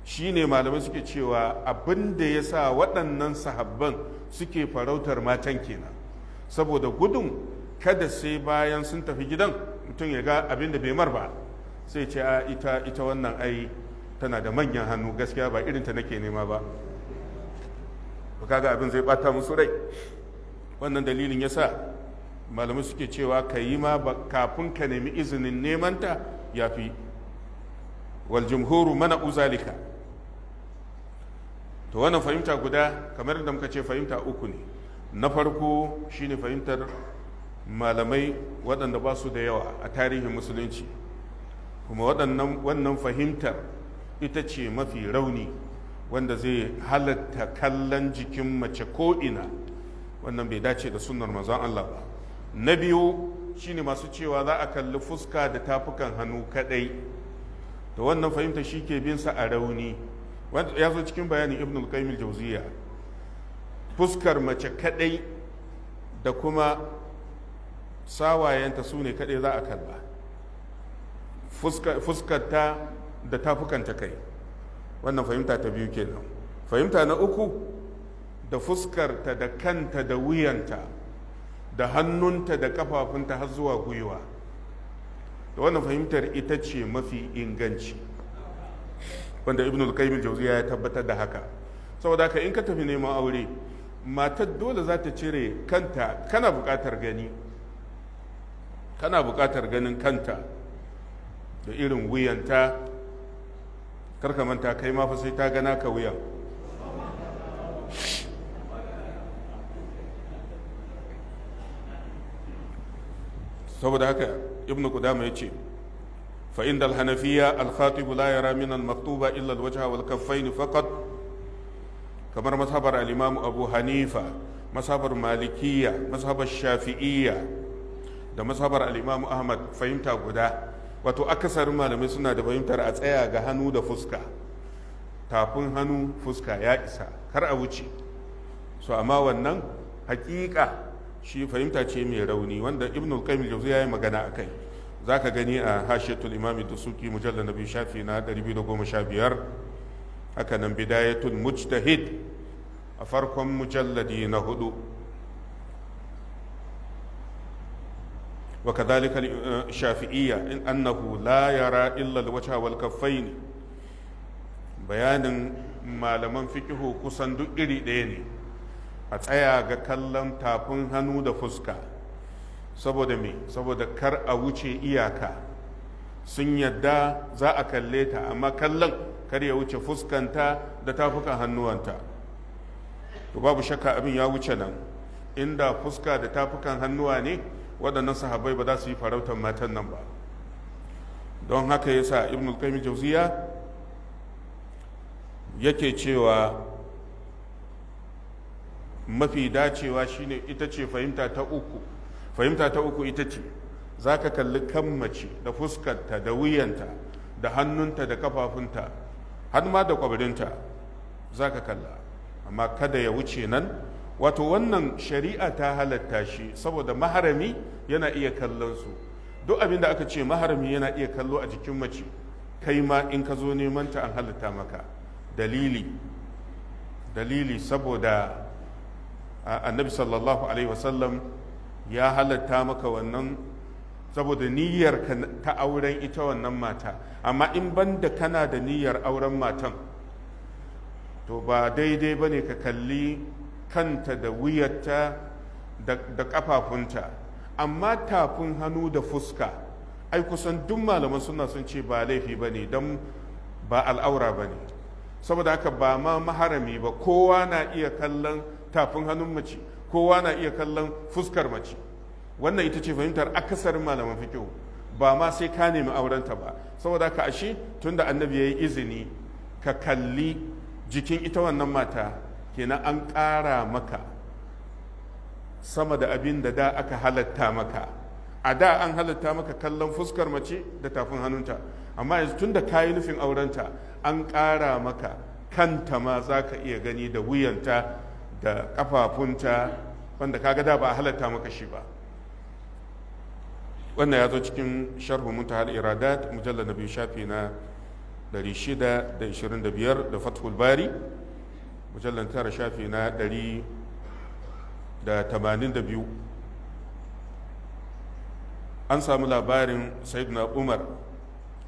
Shi ne malamai suke cewa abin da ya sa waɗannan sahabban suke farautar matan kenan, saboda gudun kada sai bayan sun tafi gidan mutum ya ga abin da bai mar ba sai ce a ita wannan ai tana da manyan hannu, gaskiya ba irin ta nake nema ba. Kaga abin zai bata musu rai. Wannan dalilin ya sa malamai suke cewa ka yi ma kafin ka nemi izinin neman ta ya fi. Wal jumhuru mana uzalika. To wannan fahimta guda, kamar da muka ce fahimta uku ne. Na farko shine fahimtar malamai waɗanda ba su da yawa a tarihin musulunci, kuma wannan fahimtar ita ce mafi rauni, wanda zai halatta kallon jikin mace ko'ina. Wannan bai dace da sunnar manzon Allah ba. Na biyu shine masu cewa za a kalli fuska da tafukan hannu kadai. To wannan fahimta shi ke bin sa a rauni. Ya zo cikin bayanin Ibn al-Qayyim al-Jawziyya, fuskar mace kadai da kuma Sawayenta su ne kaɗai za a kalla, fuskarta da tafukanta kai. Wannan fahimta ta biyu kenan. Fahimta na uku, da fuskarta da kanta da wuyanta da hannunta da kafafunta har zuwa gwiwa. Da wannan fahimtar ita ce mafi inganci, wanda Ibn al-Qayyim al-Jawziyya ya tabbatar da haka. Saboda haka in ka tafi neman aure, matar dole za ta cire kanta. Kana buƙatar gani, kana buƙatar ganin kanta da irin wuyanta. Karka manta kai ma fa sai ta gana ka wuyan. Saboda haka Ibnu Qudama yace fa inda al-hanafiyya al-khatib la yara min al-maktuba illa al-wajha wal kaffayn faqat. Kamar mazhabar al-Imam Abu Hanifa, mazhabar Malikiyya, mazhabar Shafi'iyya da mazhabar al-Imam Ahmad, fahimta guda. Wato akasarin malamai suna da fahimtar a tsaya ga hannu da fuska, tafin hannu fuska ya isa, kar a wuce. So amma wannan hakika shi fahimta ce mai rauni, wanda Ibn al-Qayyim al-Jawziyya ya yi magana akai. Zaka gani a Hashiyatul Imam Dusuki mujallal na 2 shafi na 215, haka nan Bidayatul Mujtahid a farkon mujalladi na 4. وكذلك الشافعية إن أنه لا يرى إلا الوجه والكفين. بيان ما لمن فقه kusan duk iri ɗaya ne, a tsaya ga kallon tafin hannu da fuska. Saboda me? Saboda kar a wuce iyaka. Sun yadda za a kalle ta, amma kallon kar ya wuce fuskanta da tafukan hannuwanta. To babu shakka abin ya wuce nan. Inda fuska da tafukan hannuwa ne, waɗannan sahabbai ba za su yi farautar matan nan ba. Don haka yasa Ibn al-Qayyim al-Jawziyya yake cewa mafi dacewa shine ita ce fahimta ta uku. Fahimta ta uku ita ce zaka kalli kan mace da fuskarta da wuyanta da hannunta da kafafunta har ma da kwabirinta zaka kalla, amma kada ya wuce nan. Wato wannan shari'a ta halatta shi saboda maharami yana iya kallon su. Duk abin da aka ce maharami yana iya kallo a jikin mace, kai ma in ka zo neman ta an halatta maka. Dalili saboda Annabi sallallahu alaihi wasallam ya halatta maka wannan saboda niyyar ka ta auren ita wannan mata. Amma in banda kana da niyyar auren matan, to ba daidai bane ka kalli kanta da wuyarta da kafafunta. Amma tafin hannu da fuska, ai kusan duk malaman suna sun ce ba laifi ba ne, don ba al'aura ba ne. Saboda haka ba ma maharami ba, kowa na iya kallon tafin hannun mace, kowa na iya kallon fuskar mace. Wannan ita ce fahimtar akasarin malaman fiqh, ba ma sai ka nemi aurenta ba. Saboda haka ashe tunda Annabi ya yi izini ka kalli jikin ita wannan mata, kenan an ƙara maka sama da abin da da aka halatta maka. A da an halatta maka kallon fuskar mace da tafin hannunta, amma yanzu tun da ka yi nufin aurenta, an ƙara maka kanta ma za ka iya gani da wuyanta da ƙafafunta, wanda kaga da ba a halatta maka shi ba. Wannan ya zo cikin Sharhu Muntahal Iradat mujallal na 2 shafi na 625 da Fathul Bari mujallar 9 shafi na 182. An samu labarin Sayyidina Umar,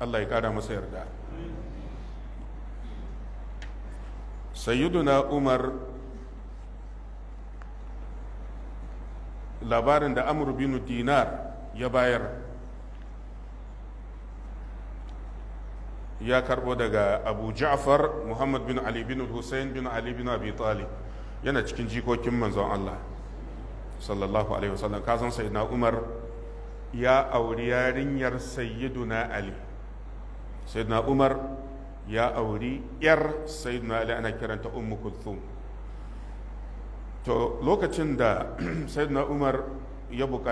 Allah ya kara masa yarda. Sayyiduna Umar, labarin da Amr bin Dinar ya bayar, ya karbo daga Abu Ja'far Muhammad bin Ali bin Hussein bin Ali bin Abi Talib, yana cikin jikokin manzon Allah sallallahu alaihi wasallam. Kasan Sayyidina Umar ya auri yarinyar Sayyiduna Ali. Sayyidina Umar ya auri yar Sayyidina Ali, ana kiranta Ummu Kulthum. To lokacin da Sayyidina Umar ya buƙaci